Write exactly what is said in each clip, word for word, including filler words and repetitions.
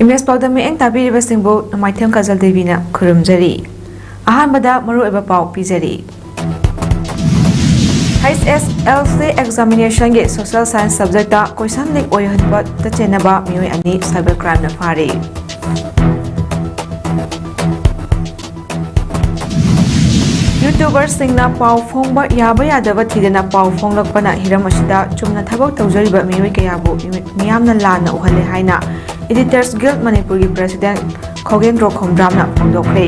English ꯄꯥꯎꯗꯝ ꯃꯤꯠꯌꯦꯡ ꯇꯥꯕꯤꯔꯤꯕꯁꯤꯡꯕꯨ ꯅꯣꯡꯃꯥꯏꯊꯦꯝ ꯀꯥꯖꯜ ꯗꯦꯕꯤꯅ ꯈꯨꯔꯨꯝꯖꯔꯤ꯫ ꯑꯍꯥꯟꯕꯗ ꯃꯔꯨꯑꯣꯏꯕ ꯄꯥꯎ ꯄꯤꯖꯔꯤ꯫ H S L C examinationꯒꯤ social science subjectꯇ question leak ꯑꯣꯏꯍꯟꯕꯗ ꯆꯦꯟꯅꯕ ꯃꯤꯑꯣꯏ ꯑꯅꯤ cyber crimeꯅ ꯐꯥꯔꯦ꯫ YouTuberꯁꯤꯡꯅ ꯄꯥꯎ ꯐꯣꯡꯕ ꯌꯥꯕ ꯌꯥꯗꯕ ꯊꯤꯗꯅ ꯄꯥꯎ ꯐꯣꯡꯂꯛꯄꯅ ꯍꯤꯔꯝ ꯑꯁꯤꯗ ꯆꯨꯝꯅ ꯊꯕꯛ ꯇꯧꯖꯔꯤꯕ ꯃꯤꯑꯣꯏ ꯀꯌꯥꯕꯨ ꯃꯤꯌꯥꯝꯅ ꯂꯥꯟꯅ ꯎꯍꯜꯂꯦ ꯍꯥꯏꯅ Editors Guild ꯃꯅꯤꯄꯨꯔꯒꯤ president ꯈꯣꯒꯦꯟꯗ꯭ꯔꯣ ꯈꯣꯡꯗ꯭ꯔꯥꯝꯅ ꯐꯣꯡꯗꯣꯛꯈ꯭ꯔꯦ꯫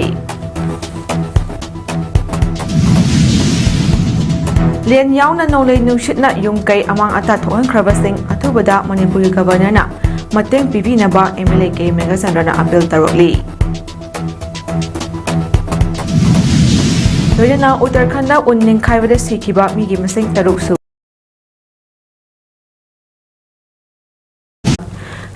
ꯂꯦꯟ ꯌꯥꯎꯅ ꯅꯣꯡꯂꯩ ꯅꯨꯡꯁꯤꯠꯅ ꯌꯨꯝ ꯀꯩ ꯑꯃꯥꯡ ꯑꯇꯥ ꯊꯣꯛꯍꯟꯈ꯭ꯔꯕꯁꯤꯡ ꯑꯊꯨꯕꯗ ꯃꯅꯤꯄꯨꯔꯒꯤ Governorꯅ ꯃꯇꯦꯡ ꯄꯤꯕꯤꯅꯕ M L A K ꯃꯦꯘꯆꯟꯗ꯭ꯔꯅ appeal ꯇꯧꯔꯛꯂꯤ꯫ ꯂꯣꯏꯅꯅ ꯎꯠꯇꯔꯈꯟꯗ ꯎꯟ ꯅꯤꯡꯈꯥꯏꯕꯗ ꯁꯤꯈꯤꯕ ꯃꯤꯒꯤ ꯃꯁꯤꯡ ꯇꯔꯨꯛ ꯁꯨ꯫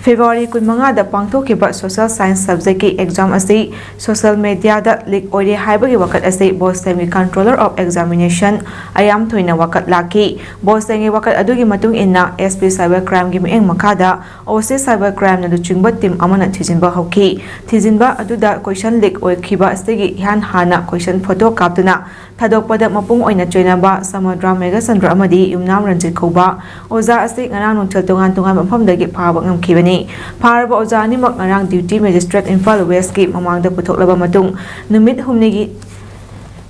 February ꯀꯨꯟꯃꯉꯥꯗ ꯄꯥꯡꯊꯣꯛꯈꯤꯕ social science subjectꯀꯤ exam ꯑꯁꯤ social mediaꯗ leak ꯑꯣꯏꯔꯦ ꯍꯥꯏꯕꯒꯤ ꯋꯥꯀꯠ ꯑꯁꯤ BOSDEMꯒꯤ Controller of Examination ꯑꯌꯥꯝꯊꯣꯏꯅ ꯋꯥꯀꯠ ꯂꯥꯛꯈꯤ꯫ BOSDEMꯒꯤ ꯋꯥꯀꯠ ꯑꯗꯨꯒꯤ ꯃꯇꯨꯡ ꯏꯟꯅ S P cyber crimeꯒꯤ ꯃꯤꯠꯌꯦꯡ ꯃꯈꯥꯗ O C cyber crimeꯅ ꯂꯨꯆꯤꯡꯕ team ꯑꯃꯅ ꯊꯤꯖꯤꯟꯕ ꯍꯧꯈꯤ꯫ ꯊꯤꯖꯤꯟꯕ ꯑꯗꯨꯗ question leak ꯑꯣꯏꯈꯤꯕ ꯑꯁꯤꯒꯤ ꯏꯍꯥꯟ ꯍꯥꯟꯅ question photo ꯀꯥꯞꯇꯨꯅ ꯊꯥꯗꯣꯛꯄꯗ ꯃꯄꯨꯡ ꯑꯣꯏꯅ ꯆꯦꯟꯅꯕ ꯁꯃꯨꯗ꯭ꯔ ꯃꯦꯘꯆꯟꯗ꯭ꯔ ꯑꯃꯗꯤ ꯌꯨꯝꯅꯥꯝ ꯔꯟꯖꯤꯠ ꯀꯧꯕ ꯑꯣꯖꯥ ꯑꯁꯤ ꯉꯔꯥꯡ ꯅꯨꯡꯊꯤꯜ ꯇꯣꯉꯥꯟ ꯇꯣꯉꯥꯟꯕ ꯃꯐꯝꯗꯒꯤ ꯐꯥꯕ ꯉꯝꯈꯤꯕꯅꯤ꯫ ꯐꯥꯔꯕ ꯑꯣꯖꯥ ꯑꯅꯤꯃꯛ ꯉꯔꯥꯡ duty magistrate ꯏꯝꯐꯥꯜ Westꯀꯤ ꯃꯃꯥꯡꯗ ꯄꯨꯊꯣꯛꯂꯕ ꯃꯇꯨꯡ ꯅꯨꯃꯤꯠ ꯍꯨꯝꯅꯤꯒꯤ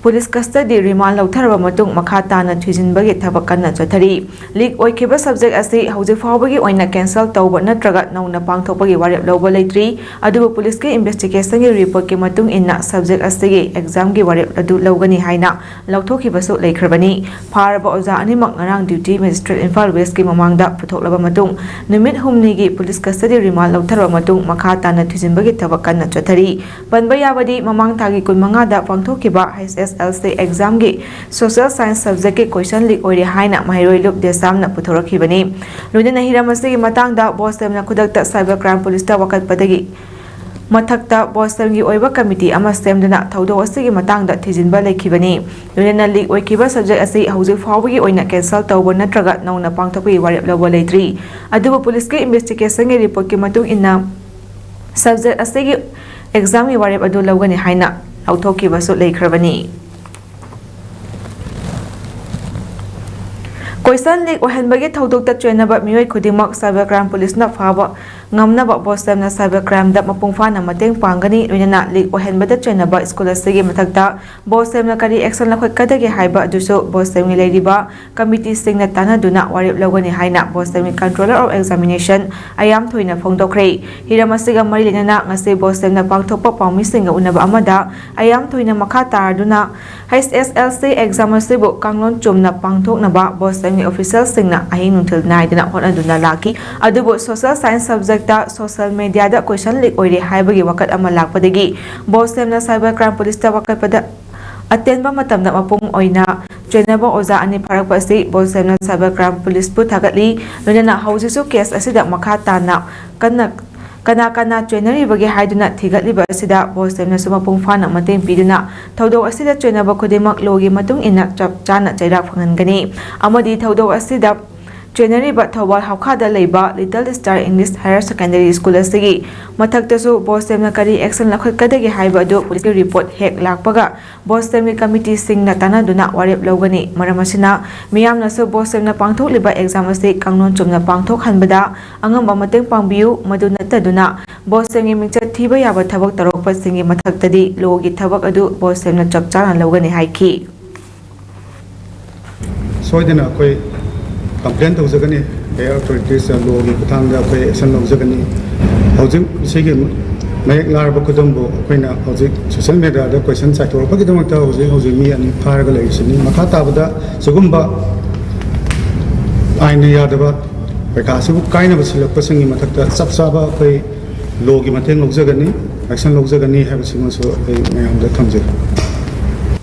police custody remand ꯂꯧꯊꯔꯕ ꯃꯇꯨꯡ ꯃꯈꯥ ꯇꯥꯅ ꯊꯤꯖꯤꯟꯕꯒꯤ ꯊꯕꯛ ꯀꯟꯅ ꯆꯠꯊꯔꯤ꯫ Leak ꯑꯣꯏꯈꯤꯕ subject ꯑꯁꯤ ꯍꯧꯖꯤꯛ ꯐꯥꯎꯕꯒꯤ ꯑꯣꯏꯅ cancel ꯇꯧꯕ ꯅꯠꯇ꯭ꯔꯒ ꯅꯧꯅ ꯄꯥꯡꯊꯣꯛꯄꯒꯤ ꯋꯥꯔꯦꯞ ꯂꯧꯕ ꯂꯩꯇ꯭ꯔꯤ꯫ ꯑꯗꯨꯕꯨ policeꯀꯤ investigationꯒꯤ reportꯀꯤ ꯃꯇꯨꯡ ꯏꯟꯅ subject ꯑꯁꯤꯒꯤ examꯒꯤ ꯋꯥꯔꯦꯞ ꯑꯗꯨ ꯂꯧꯒꯅꯤ ꯍꯥꯏꯅ ꯂꯧꯊꯣꯛꯈꯤꯕꯁꯨ ꯂꯩꯈ꯭ꯔꯕꯅꯤ꯫ ꯐꯥꯔꯕ ꯑꯣꯖꯥ ꯑꯅꯤꯃꯛ ꯉꯔꯥꯡ duty magistrate ꯏꯝꯐꯥꯜ Westꯀꯤ ꯃꯃꯥꯡꯗ ꯄꯨꯊꯣꯛꯂꯕ ꯃꯇꯨꯡ ꯅꯨꯃꯤꯠ ꯍꯨꯝꯅꯤꯒꯤ police custody remand ꯂꯧꯊꯔꯕ ꯃꯇꯨꯡ ꯃꯈꯥ ꯇꯥꯅ ꯊꯤꯖꯤꯟꯕꯒꯤ ꯊꯕꯛ ꯀꯟꯅ ꯆꯠꯊꯔꯤ꯫ ꯄꯟꯕ ꯌꯥꯕꯗꯤ ꯃꯃꯥꯡ ꯊꯥꯒꯤ ꯀꯨꯟꯃꯉꯥꯗ ꯄꯥꯡꯊꯣꯛꯈꯤꯕ H S L C examꯒꯤ social science subjectꯀꯤ question leak ꯑꯣꯏꯔꯦ ꯍꯥꯏꯅ ꯃꯍꯩꯔꯣꯏ ꯂꯨꯞ ꯗꯦꯁꯥꯝꯅ ꯄꯨꯊꯣꯔꯛꯈꯤꯕꯅꯤ꯫ ꯂꯣꯏꯅꯅ ꯍꯤꯔꯝ ꯑꯁꯤꯒꯤ ꯃꯇꯥꯡꯗ BOSDEMꯅ ꯈꯨꯗꯛꯇ cyber crime policeꯇ ꯋꯥꯀꯠꯄꯗꯒꯤ ꯃꯊꯛꯇ BOSDEMꯒꯤ ꯑꯣꯏꯕ committee ꯑꯃ ꯁꯦꯝꯗꯨꯅ ꯊꯧꯗꯣꯛ ꯑꯁꯤꯒꯤ ꯃꯇꯥꯡꯗ ꯊꯤꯖꯤꯟꯕ ꯂꯩꯈꯤꯕꯅꯤ꯫ ꯂꯣꯏꯅꯅ leak ꯑꯣꯏꯈꯤꯕ subject ꯑꯁꯤ ꯍꯧꯖꯤꯛ ꯐꯥꯎꯕꯒꯤ ꯑꯣꯏꯅ cancel ꯇꯧꯕ ꯅꯠꯇ꯭ꯔꯒ ꯅꯧꯅ ꯄꯥꯡꯊꯣꯛꯄꯒꯤ ꯋꯥꯔꯦꯞ ꯂꯧꯕ ꯂꯩꯇ꯭ꯔꯤ꯫ ꯑꯗꯨꯕꯨ policeꯀꯤ investigationꯒꯤ reportꯀꯤ ꯃꯇꯨꯡ ꯏꯟꯅ ꯁꯕꯖꯦꯛ ꯑꯁꯤꯒꯤ ꯑꯦꯛꯖꯥꯝꯒꯤ ꯋꯥꯔꯦꯞ ꯑꯗꯨ ꯂꯧꯒꯅꯤ ꯍꯥꯏꯅ ꯂꯥꯎꯊꯣꯛꯈꯤꯕꯁꯨ ꯂꯩꯈ꯭ꯔꯕꯅꯤ꯫ ꯀꯣꯏꯁꯟ ꯂꯤꯛ ꯑꯣꯏꯍꯟꯕꯒꯤ ꯊꯧꯗꯣꯛꯇ ꯆꯣꯏꯅꯕ ꯃꯤꯑꯣꯏ ꯈꯨꯗꯤꯡꯃꯛ ꯁꯥꯏꯕꯔ ꯀ꯭ꯔꯥꯏꯝ ꯄꯨꯂꯤꯁꯅ ꯐꯥꯕ ꯉꯝꯅꯕ ꯕꯣꯁꯦꯝꯅ ꯁꯥꯏꯕꯔ ꯀ꯭ꯔꯥꯏꯝꯗ ꯃꯄꯨꯡ ꯐꯥꯅ ꯃꯇꯦꯡ ꯄꯥꯡꯒꯅꯤ꯫ ꯂꯣꯏꯅꯅ ꯂꯤꯛ ꯑꯣꯏꯍꯟꯕꯗ ꯆꯣꯏꯅꯕ ꯁ꯭ꯀꯨꯜ ꯑꯁꯤꯒꯤ ꯃꯊꯛꯇ ꯕꯣꯁꯦꯝꯅ ꯀꯔꯤ ꯑꯦꯛꯁꯟ ꯂꯧꯈꯠꯀꯗꯒꯦ ꯍꯥꯏꯕ ꯑꯗꯨꯁꯨ ꯕꯣꯁꯦꯝꯒꯤ ꯂꯩꯔꯤꯕ ꯀꯃꯤꯇꯤꯁꯤꯡꯅ ꯇꯥꯟꯅꯗꯨꯅ ꯋꯥꯔꯦꯞ ꯂꯧꯒꯅꯤ ꯍꯥꯏꯅ ꯕꯣꯁꯦꯝꯒꯤ Controller of Examination ꯑꯌꯥꯝ ꯊꯣꯏꯅ ꯐꯣꯡꯗꯣꯛꯈ꯭ꯔꯦ꯫ ꯍꯤꯔꯝ ꯑꯁꯤꯒ ꯃꯔꯤ ꯂꯩꯅꯅ ꯉꯁꯤ ꯕꯣꯁꯦꯝꯅ ꯄꯥꯡꯊꯣꯛꯄ ꯄꯥꯎꯃꯤꯁꯤꯡꯒ ꯎꯅꯕ ꯑꯃꯗ ꯑꯌꯥꯝ ꯊꯣꯏꯅ ꯃꯈꯥ ꯇꯥꯔꯗꯨꯅ H S L C exam ꯑꯁꯤꯕꯨ ꯀꯥꯡꯂꯣꯟ ꯆꯨꯝꯅ ꯄꯥꯡꯊꯣꯛꯅꯕ ꯕꯣꯁꯦꯝꯒꯤ ꯑꯣꯐꯤꯁꯤꯌꯦꯜꯁꯤꯡꯅ ꯑꯍꯤꯡ ꯅꯨꯡꯊꯤꯜ ꯅꯥꯏꯗꯅ ꯍꯣꯠꯅꯗꯨꯅ ꯂꯥꯛꯈꯤ꯫ ꯑꯗꯨꯕꯨ ꯁꯣꯁꯤꯌꯦꯜ ꯁꯥꯏꯟꯁ ꯁꯕꯖꯦꯛꯇ ꯁꯣꯁꯤꯌꯦꯜ ꯃꯦꯗꯤꯌꯥꯗ ꯀꯣꯏꯁꯟ ꯂꯤꯛ ꯑꯣꯏꯔꯦ ꯍꯥꯏꯕꯒꯤ ꯋꯥꯀꯠ ꯑꯃ ꯂꯥꯛꯄꯗꯒꯤ ꯕꯣꯁꯦꯝꯅ ꯁꯥꯏꯕꯔ ꯀ꯭ꯔꯥꯏꯝ ꯄꯨꯂꯤꯁꯇ ꯋꯥꯀꯠꯄꯗ ꯑꯇꯦꯟꯕ ꯃꯇꯝꯗ ꯃꯄꯨꯡ ꯑꯣꯏꯅ ꯆꯣꯏꯅꯕ ꯑꯣꯖꯥ ꯑꯅꯤ ꯐꯥꯔꯛꯄ ꯑꯁꯤ ꯕꯣꯁꯦꯝꯅ ꯁꯥꯏꯕꯔ ꯀ꯭ꯔꯥꯏꯝ ꯄꯨꯂꯤꯁꯄꯨ ꯊꯥꯒꯠꯂꯤ꯫ ꯂꯣꯏꯅꯅ ꯍꯧꯖꯤꯛꯁꯨ ꯀꯦꯁ ꯑꯁꯤꯗ ꯃꯈꯥ ꯇꯥꯅ ꯀꯟꯅ ꯀꯅꯥ ꯀꯅꯥ ꯆꯣꯏꯅꯔꯤꯕꯒꯦ ꯍꯥꯏꯗꯨꯅ ꯊꯤꯒꯠꯂꯤꯕ ꯑꯁꯤꯗ ꯕꯣꯁꯦꯝꯅꯁꯨ ꯃꯄꯨꯡ ꯐꯥꯅ ꯃꯇꯦꯡ ꯄꯤꯗꯨꯅ ꯊꯧꯗꯣꯛ ꯑꯁꯤꯗ ꯆꯣꯏꯅꯕ ꯈꯨꯗꯤꯡꯃꯛ ꯂꯣꯒꯤ ꯃꯇꯨꯡ ꯏꯟꯅ ꯆꯞ ꯆꯥꯅ ꯆꯩꯔꯥꯛ ꯐꯪꯍꯟꯒꯅꯤ ꯑꯃꯗꯤ ꯊꯧꯗꯣꯛ ꯑꯁꯤꯗ ꯆꯣꯏꯅꯔꯤꯕ ꯊꯧꯕꯥꯜ ꯍꯥꯎꯈꯥꯗ ꯂꯩꯕ Little Star English Higher Secondary School ꯑꯁꯤꯒꯤ ꯃꯊꯛꯇꯁꯨ ꯕꯣꯁꯦꯝꯅ ꯀꯔꯤ ꯑꯦꯛꯁꯟ ꯂꯧꯈꯠꯀꯗꯒꯦ ꯍꯥꯏꯕ ꯑꯗꯨ ꯄꯨꯂꯤꯁꯀꯤ ꯔꯤꯄꯣꯔꯠ ꯍꯦꯛ ꯂꯥꯛꯄꯒ ꯕꯣꯁꯦꯝꯒꯤ ꯀꯃꯤꯇꯤꯁꯤꯡꯅ ꯇꯥꯟꯅꯗꯨꯅ ꯋꯥꯔꯦꯞ ꯂꯧꯒꯅꯤ꯫ ꯃꯔꯝ ꯑꯁꯤꯅ ꯃꯤꯌꯥꯝꯅꯁꯨ ꯕꯣꯁꯦꯝꯅ ꯄꯥꯡꯊꯣꯛꯂꯤꯕ ꯑꯦꯛꯖꯥꯝ ꯑꯁꯤ ꯀꯥꯡꯂꯣꯟ ꯆꯨꯝꯅ ꯄꯥꯡꯊꯣꯛꯍꯟꯕꯗ ꯑꯉꯝꯕ ꯃꯇꯦꯡ ꯄꯥꯡꯕꯤꯌꯨ꯫ ꯃꯗꯨ ꯅꯠꯇꯗꯨꯅ ꯕꯣꯁꯦꯝꯒꯤ ꯃꯤꯡꯆꯠ ꯊꯤꯕ ꯌꯥꯕ ꯊꯕꯛ ꯇꯧꯔꯛꯄꯁꯤꯡꯒꯤ ꯃꯊꯛꯇꯗꯤ ꯂꯣꯒꯤ ꯊꯕꯛ ꯑꯗꯨ ꯕꯣꯁꯦꯝꯅ ꯆꯞ ꯆꯥꯅ ꯂꯧꯒꯅꯤ ꯍꯥꯏꯈꯤ꯫ ꯁꯣꯏꯗꯅ ꯑꯩꯈꯣꯏ ꯀꯝꯄ꯭ꯂꯦꯟ ꯇꯧꯖꯒꯅꯤ꯫ ꯍꯥꯏꯌꯔ ꯑꯣꯊꯣꯔꯤꯇꯤꯁꯇ ꯂꯣꯒꯤ ꯈꯨꯠꯊꯥꯡꯗ ꯑꯩꯈꯣꯏ ꯑꯦꯛꯁꯟ ꯂꯧꯖꯒꯅꯤ꯫ ꯍꯧꯖꯤꯛ ꯁꯤꯒꯤ ꯃꯌꯦꯛ ꯂꯥꯔꯕ ꯈꯨꯗꯝꯕꯨ ꯑꯩꯈꯣꯏꯅ ꯍꯧꯖꯤꯛ ꯁꯣꯁꯤꯌꯦꯜ ꯃꯦꯗꯤꯌꯥꯗ ꯀꯣꯏꯁꯟ ꯆꯥꯏꯊꯣꯔꯛꯄꯒꯤꯗꯃꯛꯇ ꯍꯧꯖꯤꯛ ꯍꯧꯖꯤꯛ ꯃꯤ ꯑꯅꯤ ꯐꯥꯔꯒ ꯂꯩꯔꯤꯁꯤꯅꯤ꯫ ꯃꯈꯥ ꯇꯥꯕꯗ ꯁꯤꯒꯨꯝꯕ ꯑꯥꯏꯟꯅ ꯌꯥꯗꯕ ꯄꯩꯈꯥꯁꯤꯕꯨ ꯀꯥꯏꯅꯕ ꯁꯤꯜꯂꯛꯄꯁꯤꯡꯒꯤ ꯃꯊꯛꯇ ꯆꯞ ꯆꯥꯕ ꯑꯩꯈꯣꯏ ꯂꯣꯒꯤ ꯃꯇꯦꯡ ꯂꯧꯖꯒꯅꯤ, ꯑꯦꯛꯁꯟ ꯂꯧꯖꯒꯅꯤ ꯍꯥꯏꯕꯁꯤꯃꯁꯨ ꯑꯩ ꯃꯌꯥꯝꯗ ꯊꯝꯖꯒꯦ꯫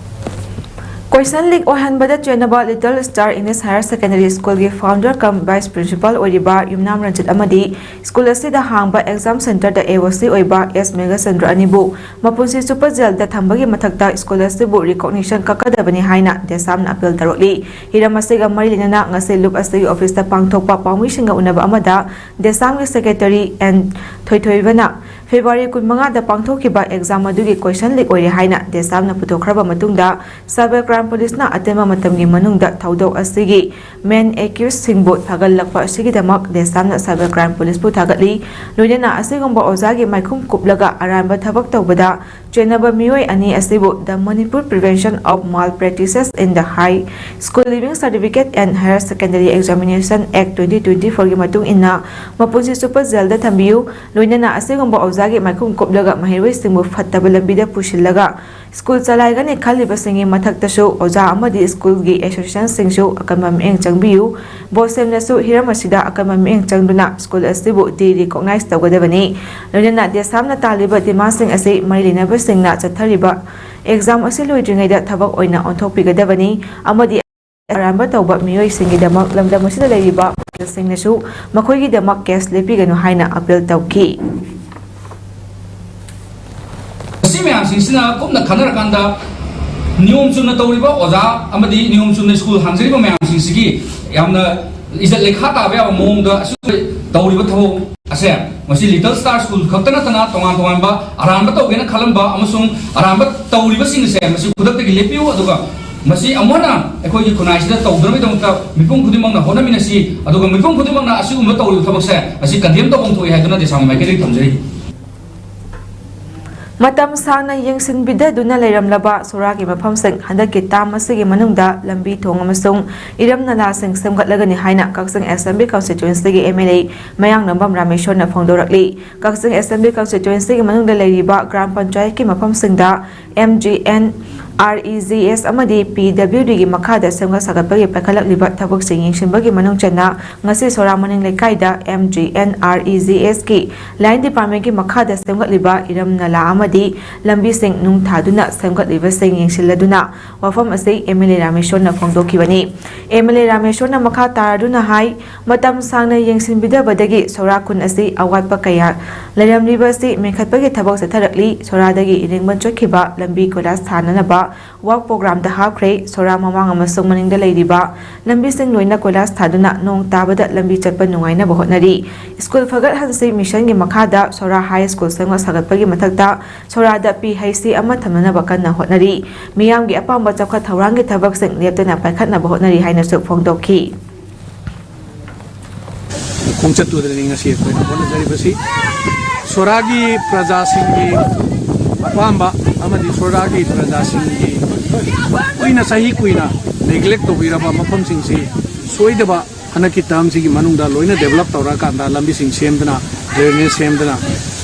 ꯀꯣꯏꯁꯟ ꯂꯤꯛ ꯑꯣꯏꯍꯟꯕꯗ ꯆꯣꯏꯅꯕ Little Star English Higher Secondary Schoolꯒꯤ founder cum vice principal ꯑꯣꯏꯔꯤꯕ ꯌꯨꯝꯅꯥꯝ ꯔꯟꯖꯤꯠ ꯑꯃꯗꯤ ꯁ꯭ꯀꯨꯜ ꯑꯁꯤꯗ ꯍꯥꯡꯕ ꯑꯦꯛꯖꯥꯝ ꯁꯦꯟꯇꯔꯗ A O C ꯑꯣꯏꯕ ꯑꯦꯁ ꯃꯦꯘꯆꯟꯗ꯭ꯔ ꯑꯅꯤꯕꯨ ꯃꯄꯨꯟꯁꯤ ꯆꯨꯞꯄ ꯖꯦꯜꯗ ꯊꯝꯕꯒꯤ ꯃꯊꯛꯇ ꯁ꯭ꯀꯨꯜ ꯑꯁꯤꯕꯨ ꯔꯤꯀꯣꯛꯅꯤꯁꯟ ꯀꯛꯀꯗꯕꯅꯤ ꯍꯥꯏꯅ ꯗꯦꯁꯥꯝꯅ ꯑꯄꯤꯜ ꯇꯧꯔꯛꯂꯤ꯫ ꯍꯤꯔꯝ ꯑꯁꯤꯒ ꯃꯔꯤ ꯂꯩꯅꯅ ꯉꯁꯤ ꯂꯨꯞ ꯑꯁꯤꯒꯤ ꯑꯣꯐꯤꯁꯇ ꯄꯥꯡꯊꯣꯛꯄ ꯄꯥꯎꯃꯤꯁꯤꯡꯒ ꯎꯅꯕ ꯑꯃꯗ ꯗꯦꯁꯥꯝꯒꯤ ꯁꯦꯀ꯭ꯔꯦꯇꯔꯤ ꯑꯦꯟ ꯊꯣꯏꯊꯣꯏꯕꯅ ꯐꯦꯕ꯭ꯔꯨꯋꯥꯔꯤ ꯀꯨꯟꯃꯉꯥꯗ ꯄꯥꯡꯊꯣꯛꯈꯤꯕ ꯑꯦꯛꯖꯥꯝ ꯑꯗꯨꯒꯤ ꯀꯣꯏꯁꯟ ꯂꯤꯛ ꯑꯣꯏꯔꯦ ꯍꯥꯏꯅ ꯗꯦꯁꯥꯝꯅ ꯄꯨꯊꯣꯛꯈ꯭ꯔꯕ ꯃꯇꯨꯡꯗ, ꯁꯥꯏꯕꯔ ꯀ꯭ꯔꯥꯏꯝ ꯄꯨꯂꯤꯁꯅ ꯑꯇꯦꯟꯕ ꯃꯇꯝꯒꯤ ꯃꯅꯨꯡꯗ ꯊꯧꯗꯣꯛ ꯑꯁꯤꯒꯤ ꯃꯦꯟ ꯑꯦꯀ꯭ꯌꯨꯁꯁꯤꯡꯕꯨ ꯊꯥꯒꯠꯂꯛꯄ ꯑꯁꯤꯒꯤꯗꯃꯛ ꯗꯦꯁꯥꯝꯅ ꯁꯥꯏꯕꯔ ꯀ꯭ꯔꯥꯏꯝ ꯄꯨꯂꯤꯁꯄꯨ ꯊꯥꯒꯠꯂꯤ꯫ ꯂꯣꯏꯅꯅ ꯑꯁꯤꯒꯨꯝꯕ ꯑꯣꯖꯥꯒꯤ ꯃꯥꯏꯈꯨꯝ ꯀꯨꯞꯂꯒ ꯑꯔꯥꯟꯕ ꯊꯕꯛ ꯇꯧꯕꯗ ꯆꯦꯟꯅꯕ ꯃꯤꯑꯣꯏ ꯑꯅꯤ ꯑꯁꯤꯕꯨ The Manipur Prevention of Malpractices in the High School Leaving Certificate and Higher Secondary Examination Act twenty twenty-fourꯒꯤ ꯃꯇꯨꯡ ꯏꯟꯅ ꯃꯄꯨꯟꯁꯤ ꯆꯨꯞꯄ ꯖꯦꯜꯗ ꯊꯝꯕꯤꯌꯨ꯫ ꯂꯣꯏꯅꯅ ꯑꯁꯤꯒꯨꯝꯕ ꯑꯣꯖꯥꯒꯤ ꯃꯥꯏꯈꯨꯝ ꯀꯨꯞꯂꯒ ꯃꯍꯩꯔꯣꯏꯁꯤꯡꯕꯨ ꯐꯠꯇꯕ ꯂꯝꯕꯤꯗ ꯄꯨꯁꯤꯜꯂꯒ ꯁ꯭ꯀꯨꯜ ꯆꯂꯥꯏꯒꯅꯤ ꯈꯜꯂꯤꯕꯁꯤꯡꯒꯤ ꯃꯊꯛꯇꯁꯨ ꯑꯣꯖꯥ ꯑꯃꯗꯤ ꯁ꯭ꯀꯨꯜꯒꯤ ꯑꯦꯁꯣꯁꯤꯌꯦꯁꯟꯁꯤꯡꯁꯨ ꯑꯀꯟꯕ ꯃꯤꯠꯌꯦꯡ ꯆꯪꯕꯤꯌꯨ꯫ ꯕꯣꯁꯦꯝꯅꯁꯨ ꯍꯤꯔꯝ ꯑꯁꯤꯗ ꯑꯀꯟꯕ ꯃꯤꯠꯌꯦꯡ ꯆꯪꯗꯨꯅ ꯁ꯭ꯀꯨꯜ ꯑꯁꯤꯕꯨ ꯗꯤ ꯔꯤꯀꯣꯛꯅꯥꯏꯖ ꯇꯧꯒꯗꯕꯅꯤ꯫ ꯂꯣꯏꯅꯅ ꯗꯦꯁꯥꯝꯅ ꯇꯥꯜꯂꯤꯕ ꯗꯤꯃꯥꯟꯁꯤꯡ ꯑꯁꯤ ꯃꯔꯤ ꯂꯩꯅꯕꯁꯤꯡꯅ ꯆꯠꯊꯔꯤꯕ ꯑꯦꯛꯖꯥꯝ ꯑꯁꯤ ꯂꯣꯏꯗ꯭ꯔꯤꯉꯩꯗ ꯊꯕꯛ ꯑꯣꯏꯅ ꯑꯣꯟꯊꯣꯛꯄꯤꯒꯗꯕꯅꯤ ꯑꯃꯗꯤ ꯑꯔꯥꯟꯕ ꯇꯧꯕ ꯃꯤꯑꯣꯏꯁꯤꯡꯒꯤꯗꯃꯛ ꯂꯝꯗꯝ ꯑꯁꯤꯗ ꯂꯩꯔꯤꯕ ꯄꯨꯂꯤꯁꯁꯤꯡꯅꯁꯨ ꯃꯈꯣꯏꯒꯤꯗꯃꯛ ꯀꯦꯁ ꯂꯦꯞꯄꯤꯒꯅꯨ ꯍꯥꯏꯅ ꯑꯄꯤꯜ ꯇꯧꯈꯤ꯫ ꯃꯁꯤ ꯃꯌꯥꯝꯁꯤꯡꯁꯤꯅ ꯀꯨꯞꯅ ꯈꯟꯅꯔꯀꯥꯟꯗ ꯅꯤꯌꯣꯝ ꯆꯨꯝꯅ ꯇꯧꯔꯤꯕ ꯑꯣꯖꯥ ꯑꯃꯗꯤ ꯅꯤꯌꯣꯝ ꯆꯨꯝꯅ ꯁ꯭ꯀꯨꯜ ꯍꯥꯡꯖꯔꯤꯕ ꯃꯌꯥꯝꯁꯤꯡꯁꯤꯒꯤ ꯌꯥꯝꯅ ꯏꯖꯠ ꯂꯩꯈꯥ ꯇꯥꯕ ꯌꯥꯕ ꯃꯑꯣꯡꯗ ꯑꯁꯨꯝ ꯇꯧꯔꯤꯕ ꯊꯕꯛ ꯑꯁꯦ ꯃꯁꯤ ꯂꯤꯇꯜ ꯁ꯭ꯇꯥꯔ ꯁ꯭ꯀꯨꯜ ꯈꯛꯇ ꯅꯠꯇꯅ ꯇꯣꯉꯥꯟ ꯇꯣꯉꯥꯟꯕ ꯑꯔꯥꯟꯕ ꯇꯧꯒꯦꯅ ꯈꯜꯂꯝꯕ ꯑꯃꯁꯨꯡ ꯑꯔꯥꯟꯕ ꯇꯧꯔꯤꯕꯁꯤꯡ ꯑꯁꯦ ꯃꯁꯤ ꯈꯨꯗꯛꯇꯒꯤ ꯂꯦꯞꯄꯤꯌꯨ, ꯑꯗꯨꯒ ꯃꯁꯤ ꯑꯃꯨꯛ ꯍꯟꯅ ꯑꯩꯈꯣꯏꯒꯤ ꯈꯨꯟꯅꯥꯏꯁꯤꯗ ꯇꯧꯗꯅꯕꯒꯤꯗꯃꯛꯇ ꯃꯤꯄꯨꯝ ꯈꯨꯗꯤꯡꯃꯛꯅ ꯍꯣꯠꯅꯃꯤꯟꯅꯁꯤ, ꯑꯗꯨꯒ ꯃꯤꯄꯨꯝ ꯈꯨꯗꯤꯡꯃꯛꯅ ꯑꯁꯤꯒꯨꯝꯕ ꯇꯧꯔꯤꯕ ꯊꯕꯛꯁꯦ ꯃꯁꯤ ꯀꯟꯗꯦꯝ ꯇꯧꯐꯝ ꯊꯣꯛꯏ ꯍꯥꯏꯗꯨꯅ ꯗꯦꯁꯥꯝꯒꯤ ꯃꯥꯏꯀꯩꯗꯒꯤ ꯊꯝꯖꯔꯤ꯫ ꯃꯇꯝ ꯁꯥꯡꯅ ꯌꯦꯡꯁꯤꯟꯕꯤꯗꯗꯨꯅ ꯂꯩꯔꯝꯂꯕ ꯁꯣꯔꯥꯒꯤ ꯃꯐꯝꯁꯤꯡ ꯍꯟꯗꯛꯀꯤ ꯇꯥꯝ ꯑꯁꯤꯒꯤ ꯃꯅꯨꯡꯗ ꯂꯝꯕꯤ ꯊꯣꯡ ꯑꯃꯁꯨꯡ ꯏꯔꯝ ꯅꯂꯥꯁꯤꯡ ꯁꯦꯝꯒꯠꯂꯒꯅꯤ ꯍꯥꯏꯅ ꯀꯛꯆꯤꯡ ꯑꯦꯁꯦꯝꯕ꯭ꯂꯤ ꯀꯟꯁꯇꯤꯇ꯭ꯋꯦꯟꯁꯤꯒꯤ ꯑꯦꯝ ꯑꯦꯜ ꯑꯦ ꯃꯌꯥꯡꯅꯝꯕꯝ ꯔꯥꯃꯦꯁꯣꯔꯅ ꯐꯣꯡꯗꯣꯔꯛꯂꯤ꯫ ꯀꯛꯆꯤꯡ ꯑꯦꯁꯦꯝꯕ꯭ꯂꯤ ꯀꯟꯁꯇꯤꯇ꯭ꯋꯦꯟꯁꯤꯒꯤ ꯃꯅꯨꯡꯗ ꯂꯩꯔꯤꯕ ꯒ꯭ꯔꯥꯝ ꯄꯟꯆꯥꯌꯠꯀꯤ ꯃꯐꯝꯁꯤꯡꯗ M G N R E G S ꯑꯃꯗꯤ ꯄꯤ ꯗꯕ꯭ꯂꯤꯎ ꯗꯤꯒꯤ ꯃꯈꯥꯗ ꯁꯦꯝꯒꯠ ꯁꯥꯒꯠꯄꯒꯤ ꯄꯥꯏꯈꯠꯂꯛꯂꯤꯕ ꯊꯕꯛꯁꯤꯡ ꯌꯦꯡꯁꯤꯟꯕꯒꯤ ꯃꯅꯨꯡ ꯆꯟꯅ ꯉꯁꯤ ꯁꯣꯔꯥ ꯃꯅꯤꯡ ꯂꯩꯀꯥꯏꯗ M G N R E G ꯑꯦꯁꯀꯤ ꯂꯥꯏꯟ ꯗꯤꯄꯥꯔꯠꯃꯦꯟꯒꯤ ꯃꯈꯥꯗ ꯁꯦꯝꯒꯠꯂꯤꯕ ꯏꯔꯝ ꯅꯂꯥ ꯑꯃꯗꯤ ꯂꯝꯕꯤꯁꯤꯡ ꯅꯨꯡ ꯊꯥꯗꯨꯅ ꯁꯦꯝꯒꯠꯂꯤꯕꯁꯤꯡ ꯌꯦꯡꯁꯤꯜꯂꯗꯨꯅ ꯋꯥꯐꯝ ꯑꯁꯤ ꯑꯦꯝ ꯑꯦꯜ ꯑꯦ ꯔꯥꯃꯦꯁꯣꯔꯅ ꯐꯣꯡꯗꯣꯛꯈꯤꯕꯅꯤ꯫ ꯑꯦꯝ ꯑꯦꯜ ꯑꯦ ꯔꯥꯃꯦꯁꯣꯔꯅ ꯃꯈꯥ ꯇꯥꯔꯗꯨꯅ ꯍꯥꯏ, ꯃꯇꯝ ꯁꯥꯡꯅ ꯌꯦꯡꯁꯤꯟꯕꯤꯗꯕꯗꯒꯤ ꯁꯣꯔꯥ ꯈꯨꯟ ꯑꯁꯤ ꯑꯋꯥꯠꯄ ꯀꯌꯥ ꯂꯩꯔꯝꯂꯤꯕ ꯑꯁꯤ ꯃꯦꯟꯈꯠꯄꯒꯤ ꯊꯕꯛ ꯆꯠꯊꯔꯛꯂꯤ꯫ ꯁꯣꯔꯥꯗꯒꯤ ꯏꯔꯦꯡꯕꯟ ꯆꯠꯈꯤꯕ ꯂꯝꯕꯤ ꯀꯣꯏꯂꯥꯁ ꯊꯥꯅꯅꯕ ꯋꯥꯛ ꯄ꯭ꯔꯣꯒ꯭ꯔꯥꯝꯗ ꯍꯥꯞꯈ꯭ꯔꯦ꯫ ꯁꯣꯔꯥ ꯃꯃꯥꯡ ꯑꯃꯁꯨꯡ ꯃꯅꯤꯡꯗ ꯂꯩꯔꯤꯕ ꯂꯝꯕꯤꯁꯤꯡ ꯂꯣꯏꯅ ꯀꯣꯏꯂꯥꯁ ꯊꯥꯗꯨꯅ ꯅꯣꯡ ꯇꯥꯕꯗ ꯂꯝꯕꯤ ꯆꯠꯄ ꯅꯨꯡꯉꯥꯏꯅꯕ ꯍꯣꯠꯅꯔꯤ꯫ ꯁ꯭ꯀꯨꯜ ꯐꯒꯠꯍꯟꯁꯤ ꯃꯤꯁꯟꯒꯤ ꯃꯈꯥꯗ ꯁꯣꯔꯥ ꯍꯥꯏ ꯁ꯭ꯀꯨꯜ ꯁꯦꯝꯒꯠ ꯁꯥꯒꯠꯄꯒꯤ ꯃꯊꯛꯇ ꯁꯣꯔꯥꯗ ꯄꯤ ꯍꯩꯆ ꯁꯤ ꯑꯃ ꯊꯝꯅꯅꯕ ꯀꯟꯅ ꯍꯣꯠꯅꯔꯤ꯫ ꯃꯤꯌꯥꯝꯒꯤ ꯑꯄꯥꯝꯕ ꯆꯥꯎꯈꯠ ꯊꯧꯔꯥꯡꯒꯤ ꯊꯕꯛꯁꯤꯡ ꯂꯦꯞꯇꯅ ꯄꯥꯏꯈꯠꯅꯕ ꯍꯣꯠꯅꯔꯤ ꯍꯥꯏꯅꯁꯨ ꯐꯣꯡꯗꯣꯛꯈꯤ꯫ ꯈꯣꯡꯆꯠꯇꯨꯗꯅꯤ ꯉꯁꯤ ꯑꯩꯈꯣꯏꯅ ꯍꯣꯠꯅꯖꯔꯤꯕꯁꯤ꯫ ꯁꯣꯔꯥꯒꯤ ꯄ꯭ꯔꯖꯥꯁꯤꯡꯒꯤ ꯑꯄꯥꯝꯕ ꯑꯃꯗꯤ ꯁꯣꯔꯥꯒꯤ ꯄ꯭ꯔꯖꯥꯁꯤꯡꯒꯤ ꯀꯨꯏꯅ, ꯆꯍꯤ ꯀꯨꯏꯅ ꯅꯦꯒ꯭ꯂꯦꯛ ꯇꯧꯕꯤꯔꯕ ꯃꯐꯝꯁꯤꯡꯁꯤ ꯁꯣꯏꯗꯕ ꯍꯟꯗꯛꯀꯤ ꯇꯔꯝꯁꯤꯒꯤ ꯃꯅꯨꯡꯗ ꯂꯣꯏꯅ ꯗꯦꯕꯂꯞ ꯇꯧꯔꯀꯥꯟꯗ, ꯂꯝꯕꯤꯁꯤꯡ ꯁꯦꯝꯗꯅ, ꯗ꯭ꯔꯦꯅꯦꯖ ꯁꯦꯝꯗꯅ,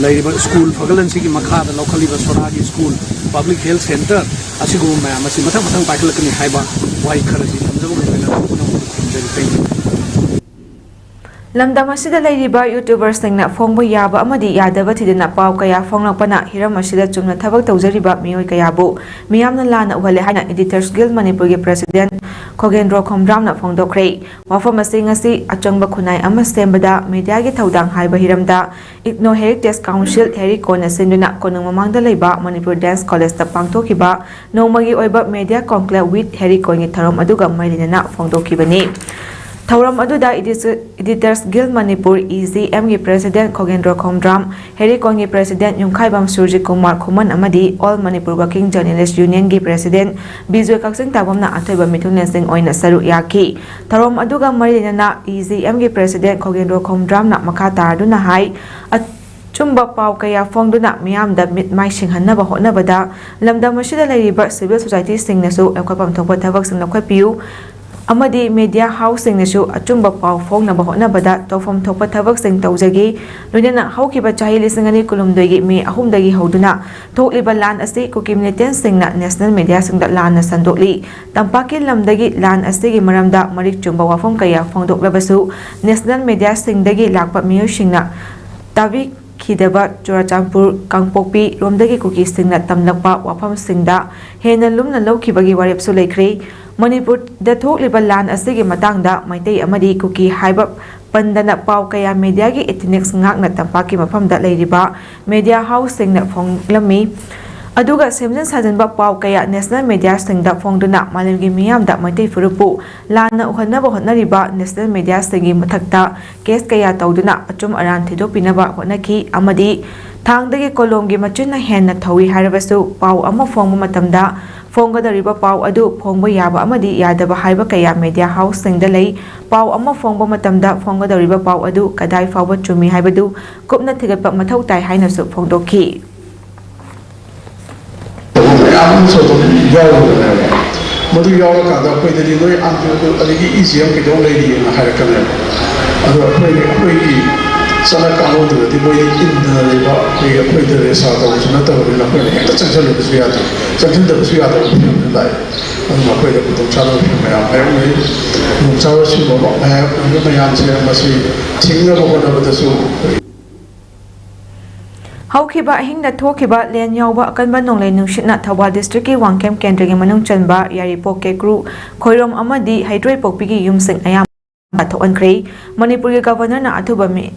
ꯂꯩꯔꯤꯕ ꯁ꯭ꯀꯨꯜ ꯐꯒꯠꯍꯟꯁꯤꯒꯤ ꯃꯈꯥꯗ ꯂꯧꯈꯠꯂꯤꯕ ꯁꯣꯔꯥꯒꯤ ꯁ꯭ꯀꯨꯜ, ꯄꯕ꯭ꯂꯤꯛ ꯍꯦꯜꯊ ꯁꯦꯟꯇꯔ ꯑꯁꯤꯒꯨꯝꯕ ꯃꯌꯥꯝ ꯑꯁꯤ ꯃꯊꯪ ꯃꯊꯪ ꯄꯥꯏꯈꯠꯂꯛꯀꯅꯤ ꯍꯥꯏꯕ ꯋꯥꯍꯩ ꯈꯔꯁꯤ ꯊꯝꯖꯕꯒ ꯂꯣꯏꯅꯅ ꯄꯨꯝꯅꯃꯛꯄꯨ ꯈꯨꯔꯨꯝꯖꯔꯤ꯫ Thank you꯫ ꯂꯝꯗꯝ ꯑꯁꯤꯗ ꯂꯩꯔꯤꯕ ꯌꯨꯇ꯭ꯌꯨꯕꯔꯁꯤꯡꯅ ꯐꯣꯡꯕ ꯌꯥꯕ ꯑꯃꯗꯤ ꯌꯥꯗꯕ ꯊꯤꯗꯅ ꯄꯥꯎ ꯀꯌꯥ ꯐꯣꯡꯂꯛꯄꯅ ꯍꯤꯔꯝ ꯑꯁꯤꯗ ꯆꯨꯝꯅ ꯊꯕꯛ ꯇꯧꯖꯔꯤꯕ ꯃꯤꯑꯣꯏ ꯀꯌꯥꯕꯨ ꯃꯤꯌꯥꯝꯅ ꯂꯥꯟꯅ ꯎꯍꯜꯂꯦ ꯍꯥꯏꯅ Editors Guild ꯃꯅꯤꯄꯨꯔꯒꯤ ꯄ꯭ꯔꯦꯁꯤꯗꯦꯟꯠ ꯈꯣꯒꯦꯟꯗ꯭ꯔꯣ ꯈꯣꯝꯗ꯭ꯔꯥꯝꯅ ꯐꯣꯡꯗꯣꯛꯈ꯭ꯔꯦ꯫ ꯋꯥꯐꯝ ꯑꯁꯤ ꯉꯁꯤ ꯑꯆꯪꯕ ꯈꯨꯟꯅꯥꯏ ꯑꯃ ꯁꯦꯝꯕꯗ ꯃꯤꯗꯤꯌꯥꯒꯤ ꯊꯧꯗꯥꯡ ꯍꯥꯏꯕ ꯍꯤꯔꯝꯗ ꯏꯒꯅꯧ ꯍꯦꯔꯤꯇꯦꯖ ꯀꯥꯎꯟꯁꯤꯜ ꯍꯦꯔꯤꯀꯣꯟꯅ ꯁꯤꯟꯗꯨꯅ ꯀꯣꯅꯨꯡ ꯃꯃꯥꯡꯗ ꯂꯩꯕ ꯃꯅꯤꯄꯨꯔ ꯗꯦꯟꯁ ꯀꯣꯂꯦꯖꯇ ꯄꯥꯡꯊꯣꯛꯈꯤꯕ ꯅꯣꯡꯃꯒꯤ ꯑꯣꯏꯕ ꯃꯤꯗꯤꯌꯥ ꯀꯣꯟꯀ꯭ꯂꯦꯕ with ꯍꯦꯔꯤꯀꯣꯟꯒꯤ ꯊꯧꯔꯝ ꯑꯗꯨꯒ ꯃꯔꯤ ꯂꯩꯅꯅ ꯐꯣꯡꯗꯣꯛꯈꯤꯕꯅꯤ꯫ ꯊꯧꯔꯝ ꯑꯗꯨꯗ Editors Guild Manipur, E G ꯑꯦꯝꯒꯤ ꯄ꯭ꯔꯦꯁꯤꯗꯦꯟꯠ ꯈꯣꯒꯦꯟꯗ꯭ꯔꯣ ꯈꯣꯝꯗ꯭ꯔꯥꯝ, ꯍꯦꯔꯤꯀꯣꯟꯒꯤ ꯄ꯭ꯔꯦꯁꯤꯗꯦꯟꯠ ꯌꯨꯝꯈꯥꯏꯕꯝ ꯁꯨꯔꯖꯤꯠ ꯀꯨꯃꯥꯔ ꯈꯨꯃꯟ ꯑꯃꯗꯤ All Manipur Working Journalist Unionꯒꯤ ꯄ꯭ꯔꯦꯁꯤꯗꯦꯟꯠ ꯕꯤꯖꯣꯏ ꯀꯛꯆꯤꯡ ꯇꯥꯕꯝꯅ ꯑꯊꯣꯏꯕ ꯃꯤꯊꯨꯡꯂꯦꯟꯁꯤꯡ ꯑꯣꯏꯅ ꯁꯔꯨꯛ ꯌꯥꯈꯤ꯫ ꯊꯧꯔꯝ ꯑꯗꯨꯒ ꯃꯔꯤ ꯂꯩꯅꯅ ꯏ ꯖꯤ ꯑꯦꯝꯒꯤ ꯄ꯭ꯔꯦꯁꯤꯗꯦꯟꯠ ꯈꯣꯒꯦꯟꯗ꯭ꯔꯣ ꯈꯣꯝꯗ꯭ꯔꯥꯝꯅ ꯃꯈꯥ ꯇꯥꯔꯗꯨꯅ ꯍꯥꯏ, ꯑꯆꯨꯝꯕ ꯄꯥꯎ ꯀꯌꯥ ꯐꯣꯡꯗꯨꯅ ꯃꯤꯌꯥꯝꯗ ꯃꯤꯠ ꯃꯥꯏ ꯁꯤꯡꯍꯟꯅꯕ ꯍꯣꯠꯅꯕꯗ ꯂꯝꯗꯝ ꯑꯁꯤꯗ ꯂꯩꯔꯤꯕ ꯁꯤꯚꯤꯜ ꯁꯣꯁꯥꯏꯇꯤꯁꯤꯡꯅꯁꯨ ꯂꯧꯈꯠꯐꯝ ꯊꯣꯛꯄ ꯊꯕꯛꯁꯤꯡ ꯂꯧꯈꯠꯄꯤꯌꯨ ꯑꯃꯗꯤ ꯃꯤꯗꯤꯌꯥ ꯍꯥꯎꯁꯁꯤꯡꯅꯁꯨ ꯑꯆꯨꯝꯕ ꯄꯥꯎ ꯐꯣꯡꯅꯕ ꯍꯣꯠꯅꯕꯗ ꯇꯧꯐꯝ ꯊꯣꯛꯄ ꯊꯕꯛꯁꯤꯡ ꯇꯧꯖꯒꯦ꯫ ꯂꯣꯏꯅꯅ ꯍꯧꯈꯤꯕ ꯆꯍꯤ ꯂꯤꯁꯤꯡ ꯑꯅꯤ ꯀꯨꯟꯍꯨꯝꯗꯣꯏꯒꯤ ꯃꯦ ꯑꯍꯨꯝꯗꯒꯤ ꯍꯧꯗꯨꯅ ꯊꯣꯛꯂꯤꯕ ꯂꯥꯟ ꯑꯁꯤ ꯀꯨꯀꯤ ꯃꯤꯂꯤꯇꯦꯟꯠꯁꯤꯡꯅ ꯅꯦꯁꯅꯦꯜ ꯃꯤꯗꯤꯌꯥꯁꯤꯡꯗ ꯂꯥꯟꯅ ꯁꯟꯗꯣꯛꯂꯤ꯫ ꯇꯝꯄꯥꯛꯀꯤ ꯂꯝꯗꯒꯤ ꯂꯥꯟ ꯑꯁꯤꯒꯤ ꯃꯔꯝꯗ ꯃꯔꯤꯛ ꯆꯨꯝꯕ ꯋꯥꯐꯝ ꯀꯌꯥ ꯐꯣꯡꯗꯣꯛꯂꯕꯁꯨ ꯅꯦꯁꯅꯦꯜ ꯃꯤꯗꯤꯌꯥꯁꯤꯡꯗꯒꯤ ꯂꯥꯛꯄ ꯃꯤꯑꯣꯏꯁꯤꯡꯅ ꯇꯥꯕꯤꯈꯤꯗꯕ ꯆꯨꯔꯆꯥꯟꯄꯨꯔ, ꯀꯥꯡꯄꯣꯛꯄꯤ ꯔꯣꯝꯗꯒꯤ ꯀꯨꯀꯤꯁꯤꯡꯅ ꯇꯝꯂꯛꯄ ꯋꯥꯐꯝꯁꯤꯡꯗ ꯍꯦꯟꯅ ꯂꯨꯝꯅ ꯂꯧꯈꯤꯕꯒꯤ ꯋꯥꯔꯦꯞꯁꯨ ꯂꯩꯈ꯭ꯔꯦ꯫ ꯃꯅꯤꯄꯨꯔꯗ ꯊꯣꯛꯂꯤꯕ ꯂꯥꯟ ꯑꯁꯤꯒꯤ ꯃꯇꯥꯡꯗ ꯃꯩꯇꯩ ꯑꯃꯗꯤ ꯀꯨꯀꯤ ꯍꯥꯏꯕ ꯄꯟꯗꯅ ꯄꯥꯎ ꯀꯌꯥ ꯃꯤꯗꯤꯌꯥꯒꯤ ꯏꯊꯤꯅꯤꯛꯁ ꯉꯥꯛꯅ ꯇꯝꯄꯥꯛꯀꯤ ꯃꯐꯝꯗ ꯂꯩꯔꯤꯕ ꯃꯤꯗꯤꯌꯥ ꯍꯥꯎꯁꯁꯤꯡꯅ ꯐꯣꯡꯂꯝꯃꯤ꯫ ꯑꯗꯨꯒ ꯁꯦꯝꯖꯤꯟ ꯁꯥꯖꯤꯟꯕ ꯄꯥꯎ ꯀꯌꯥ ꯅꯦꯁꯅꯦꯜ ꯃꯦꯗꯤꯌꯥꯁꯤꯡꯗ ꯐꯣꯡꯗꯨꯅ ꯃꯥꯂꯦꯝꯒꯤ ꯃꯤꯌꯥꯝꯗ ꯃꯩꯇꯩ ꯐꯨꯔꯨꯞꯄꯨ ꯂꯥꯟꯅ ꯎꯍꯟꯅꯕ ꯍꯣꯠꯅꯔꯤꯕ ꯅꯦꯁꯅꯦꯜ ꯃꯦꯗꯤꯌꯥꯁꯤꯡꯒꯤ ꯃꯊꯛꯇ ꯀꯦꯁ ꯀꯌꯥ ꯇꯧꯗꯨꯅ ꯑꯆꯨꯝ ꯑꯔꯥꯟ ꯊꯤꯗꯣꯛꯄꯤꯅꯕ ꯍꯣꯠꯅꯈꯤ ꯑꯃꯗꯤ ꯊꯥꯡꯗꯒꯤ ꯀꯣꯂꯣꯝꯒꯤ ꯃꯆꯤꯟꯅ ꯍꯦꯟꯅ ꯊꯧꯏ ꯍꯥꯏꯔꯕꯁꯨ ꯄꯥꯎ ꯑꯃ ꯐꯣꯡꯕ ꯃꯇꯝꯗ ꯐꯣꯡꯒꯗꯧꯔꯤꯕ ꯄꯥꯎ ꯑꯗꯨ ꯐꯣꯡꯕ ꯌꯥꯕ ꯑꯃꯗꯤ ꯌꯥꯗꯕ ꯍꯥꯏꯕ ꯀꯌꯥ ꯃꯦꯗꯤꯌꯥ ꯍꯥꯎꯁꯁꯤꯡꯗ ꯂꯩ꯫ ꯄꯥꯎ ꯑꯃ ꯐꯣꯡꯕ ꯃꯇꯝꯗ ꯐꯣꯡꯒꯗꯧꯔꯤꯕ ꯄꯥꯎ ꯑꯗꯨ ꯀꯗꯥꯏ ꯐꯥꯎꯕ ꯆꯨꯝꯃꯤ ꯍꯥꯏꯕꯗꯨ ꯀꯨꯞꯅ ꯊꯤꯒꯠꯄ ꯃꯊꯧ ꯇꯥꯏ ꯍꯥꯏꯅꯁꯨ ꯐꯣꯡꯗꯣꯛꯈꯤ꯫ ꯃꯌꯥꯝ ꯑꯃꯁꯨ ꯑꯗꯨꯝ ꯌꯥꯎꯔꯕꯅꯦꯕ꯫ ꯃꯗꯨ ꯌꯥꯎꯔꯀꯥꯟꯗ ꯑꯩꯈꯣꯏꯗꯗꯤ ꯅꯣꯏ ꯑꯥꯔꯃꯤꯗꯨ ꯑꯗꯒꯤ ꯏ ꯖꯤ ꯑꯦꯝ ꯀꯩꯗꯧ ꯂꯩꯔꯤꯑꯅ ꯍꯥꯏꯔꯛꯀꯅꯦꯕ꯫ ꯑꯗꯣ ꯑꯩꯈꯣꯏ ꯑꯩꯈꯣꯏꯒꯤ ꯆꯠꯅ ꯀꯥꯡꯂꯣꯟꯗꯨꯗꯗꯤ ꯃꯣꯏꯗꯤ ꯏꯟꯗꯅ ꯂꯩꯕ ꯑꯩꯈꯣꯏꯒꯤ ꯑꯩꯈꯣꯏꯗ ꯔꯦꯁꯥ ꯇꯧꯕꯁꯨ ꯅꯠꯇꯕꯅꯤꯅ ꯑꯩꯈꯣꯏꯅ ꯍꯦꯛꯇ ꯆꯪꯁꯤꯜꯂꯨꯕꯁꯨ ꯌꯥꯗꯦ꯫ ꯆꯪꯁꯤꯟꯗꯕꯁꯨ ꯌꯥꯗꯕ ꯐꯤꯕꯝꯗ ꯂꯥꯛꯑꯦ꯫ ꯑꯗꯨꯅ ꯑꯩꯈꯣꯏꯗ ꯈꯨꯗꯣꯡꯆꯥꯗꯕ ꯐꯤꯕꯝ ꯃꯌꯥꯝ ꯃꯥꯌꯣꯛꯅꯔꯤ꯫ ꯈꯨꯗꯣꯡꯆꯥꯗꯕ ꯁꯤꯒꯨꯝꯕ ꯃꯌꯥꯝ ꯑꯣꯏꯕ ꯃꯌꯥꯝꯁꯦ ꯃꯁꯤ ꯊꯤꯡꯅꯕ ꯍꯣꯠꯅꯕꯗꯁꯨ ꯑꯩꯈꯣꯏ ꯍꯧꯈꯤꯕ ꯑꯍꯤꯡꯗ ꯊꯣꯛꯈꯤꯕ ꯂꯦꯟ ꯌꯥꯎꯕ ꯑꯀꯟꯕ ꯅꯣꯡꯂꯩ ꯅꯨꯡꯁꯤꯠꯅ ꯊꯧꯕꯥꯜ ꯗꯤꯁꯇ꯭ꯔꯤꯛꯀꯤ ꯋꯥꯡꯈꯦꯝ ꯀꯦꯟꯗ꯭ꯔꯒꯤ ꯃꯅꯨꯡ ꯆꯟꯕ ꯌꯥꯏꯔꯤꯄꯣꯛ, ꯀꯦꯀ꯭ꯔꯨ, ꯈꯣꯏꯔꯣꯝ ꯑꯃꯗꯤ ꯍꯩꯗ꯭ꯔꯣꯏꯄꯣꯛꯄꯤꯒꯤ ꯌꯨꯝꯁꯤꯡ ꯑꯌꯥꯝꯕ ꯊꯣꯛꯍꯟꯈ꯭ꯔꯦ꯫ ꯃꯅꯤꯄꯨꯔꯒꯤ ꯒꯚꯔꯅꯔꯅ ꯑꯊꯨꯕ ꯃꯤ-,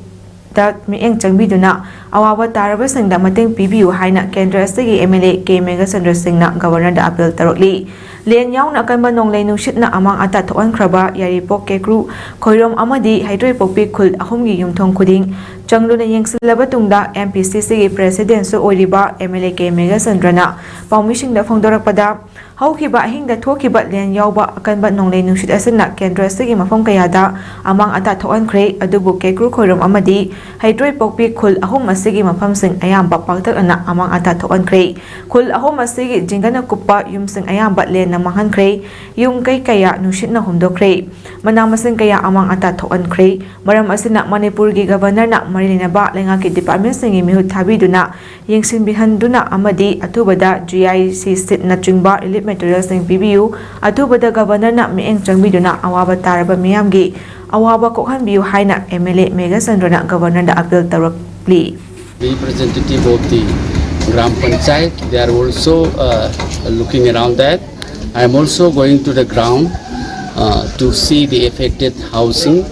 ꯗ ꯃꯤꯠꯌꯦꯡ ꯆꯪꯕꯤꯗꯨꯅ ꯑꯋꯥꯕ ꯇꯥꯔꯕꯁꯤꯡꯗ ꯃꯇꯦꯡ ꯄꯤꯕꯤꯌꯨ ꯍꯥꯏꯅ ꯀꯦꯟꯗ꯭ꯔ ꯑꯁꯤꯒꯤ M L A K Meghachandra ꯁꯤꯡꯅ ꯒꯚꯔꯅꯔꯗ ꯑꯄꯤꯜ ꯇꯧꯔꯛꯂꯤ꯫ ꯂꯦꯟ ꯌꯥꯎꯅ ꯑꯀꯟꯕ ꯅꯣꯡꯂꯩ ꯅꯨꯡꯁꯤꯠꯅ ꯑꯃꯥꯡ ꯑꯇꯥ ꯊꯣꯛꯍꯟꯈ꯭ꯔꯕ ꯌꯥꯏꯔꯤꯄꯣꯛ, ꯀꯦꯀ꯭ꯔꯨ, ꯈꯣꯏꯔꯣꯝ ꯑꯃꯗꯤ ꯍꯩꯗ꯭ꯔꯣꯏꯄꯣꯛꯄꯤ ꯈꯨꯜ ꯑꯍꯨꯝꯒꯤ ꯌꯨꯝꯊꯣꯡ ꯈꯨꯗꯤꯡ ꯆꯪꯗꯨꯅ ꯌꯦꯡꯁꯤꯜꯂꯕ ꯇꯨꯡꯗ ꯑꯦꯝ ꯄꯤ ꯁꯤ ꯁꯤꯒꯤ ꯄ꯭ꯔꯦꯁꯤꯗꯦꯟꯠꯁꯨ ꯑꯣꯏꯔꯤꯕ ꯑꯦꯝ ꯑꯦꯜ ꯑꯦ ꯀꯦ ꯃꯦꯘꯆꯟꯗ꯭ꯔꯅ ꯄꯥꯎꯃꯤꯁꯤꯡꯗ ꯐꯣꯡꯗꯣꯔꯛꯄꯗ, ꯍꯧꯈꯤꯕ ꯑꯍꯤꯡꯗ ꯊꯣꯛꯈꯤꯕ ꯂꯦꯟ ꯌꯥꯎꯕ ꯑꯀꯟꯕ ꯅꯣꯡꯂꯩ ꯅꯨꯡꯁꯤꯠ ꯑꯁꯤꯅ ꯀꯦꯟꯗ꯭ꯔ ꯑꯁꯤꯒꯤ ꯃꯐꯝ ꯀꯌꯥꯗ ꯑꯃꯥꯡ ꯑꯇꯥ ꯊꯣꯛꯍꯟꯈ꯭ꯔꯦ, ꯑꯗꯨꯕꯨ ꯀꯦꯀ꯭ꯔꯨ ꯈꯣꯏꯔꯣꯝ ꯑꯃꯗꯤ ꯍꯩꯗ꯭ꯔꯣꯏꯄꯣꯛꯄꯤ ꯈꯨꯜ ꯑꯍꯨꯝ ꯑꯁꯤꯒꯤ ꯃꯐꯝꯁꯤꯡ ꯑꯌꯥꯝꯕ ꯄꯥꯛꯇꯛꯅꯅ ꯑꯃꯥꯡ ꯑꯇꯥ ꯊꯣꯛꯍꯟꯈ꯭ꯔꯦ꯫ ꯈꯨꯜ ꯑꯍꯨꯝ ꯑꯁꯤꯒꯤ ꯖꯤꯡꯒꯅ ꯀꯨꯞꯄ ꯌꯨꯝꯁꯤꯡ ꯑꯌꯥꯝꯕ ꯂꯦꯟꯅ ꯃꯥꯡꯍꯟꯈ꯭ꯔꯦ꯫ ꯌꯨꯝ ꯀꯩ ꯀꯌꯥ ꯅꯨꯡꯁꯤꯠꯅ ꯍꯨꯝꯗꯣꯛꯈ꯭ꯔꯦ꯫ ꯃꯅꯥ ꯃꯁꯤꯡ ꯀꯌꯥ ꯑꯃꯥꯡ ꯑꯇꯥ ꯊꯣꯛꯍꯟꯈ꯭ꯔꯦ꯫ ꯃꯔꯝ ꯑꯁꯤꯅ ꯃꯅꯤꯄꯨꯔꯒꯤ ꯒꯚꯔꯅꯔꯅ ꯃꯔꯤ ꯂꯩꯅꯕ ꯂꯩꯉꯥꯛꯀꯤ ꯗꯤꯄꯥꯔꯠꯃꯦꯟꯠꯁꯤꯡꯒꯤ ꯃꯤꯍꯨꯠ ꯊꯥꯕꯤꯗꯨꯅ ꯌꯦꯡꯁꯤꯟꯕꯤꯍꯟꯗꯨꯅ ꯑꯃꯗꯤ ꯑꯊꯨꯕꯗ ꯖꯤ ꯑꯥꯏ ꯁꯤ ꯁꯤꯠꯅꯆꯤꯡꯕ ꯔꯤꯂꯤꯐ ꯃꯦꯇꯔꯤꯌꯦꯜꯁꯤꯡ ꯄꯤꯕꯤꯌꯨ꯫ ꯑꯊꯨꯕꯗ ꯒꯚꯔꯅꯔꯅ ꯃꯤꯠꯌꯦꯡ ꯆꯪꯕꯤꯗꯨꯅ ꯑꯋꯥꯕ ꯇꯥꯔꯕ ꯃꯤꯌꯥꯝꯒꯤ ꯑꯋꯥꯕ ꯀꯣꯛꯍꯟꯕꯤꯌꯨ ꯍꯥꯏꯅ ꯑꯦꯝ ꯑꯦꯜ ꯑꯦ ꯃꯦꯘꯆꯟꯗ꯭ꯔꯅ ꯒꯚꯔꯅꯔꯗ ꯑꯄꯤꯜ ꯇꯧꯔꯛꯂꯤ꯫ Representative of the Gram Panchayat, they are also uh, looking around that. I am also going to the ground uh, to see the affected housing,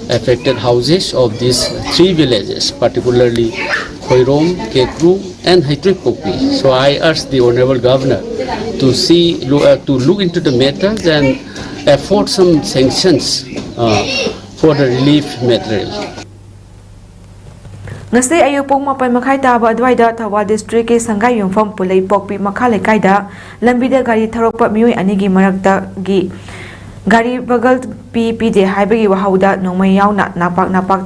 affected houses of these three villages, particularly Thoirom, Kekru, and Haitripokpi. So I urge the Honorable Governor to see, lo- uh, to look into the matters and afford some sanctions uh, for the relief material. ꯉꯁꯤ ꯑꯌꯨꯛ ꯄꯨꯡ ꯃꯥꯄꯟ ꯃꯈꯥꯏ ꯇꯥꯕ ꯑꯗꯨꯋꯥꯏꯗ ꯊꯧꯕꯥꯜ ꯗꯤꯁꯇ꯭ꯔꯤꯛꯀꯤ ꯁꯪꯒꯥꯏ ꯌꯨꯝꯐꯝ ꯄꯨꯂꯩꯄꯣꯛꯄꯤ ꯃꯈꯥ ꯂꯩꯀꯥꯏꯗ ꯂꯝꯕꯤꯗ ꯒꯥꯔꯤ ꯊꯧꯔꯛꯄ ꯃꯤꯑꯣꯏ ꯑꯅꯤꯒꯤ ꯃꯔꯛꯇꯒꯤ ꯒꯥꯔꯤ ꯕꯒꯜ ꯄꯤ ꯄꯤꯗꯦ ꯍꯥꯏꯕꯒꯤ ꯋꯥꯍꯧꯗ ꯅꯣꯡꯃꯩ ꯌꯥꯎꯅ ꯅꯥꯄꯥꯛ ꯅꯥꯄꯥꯛ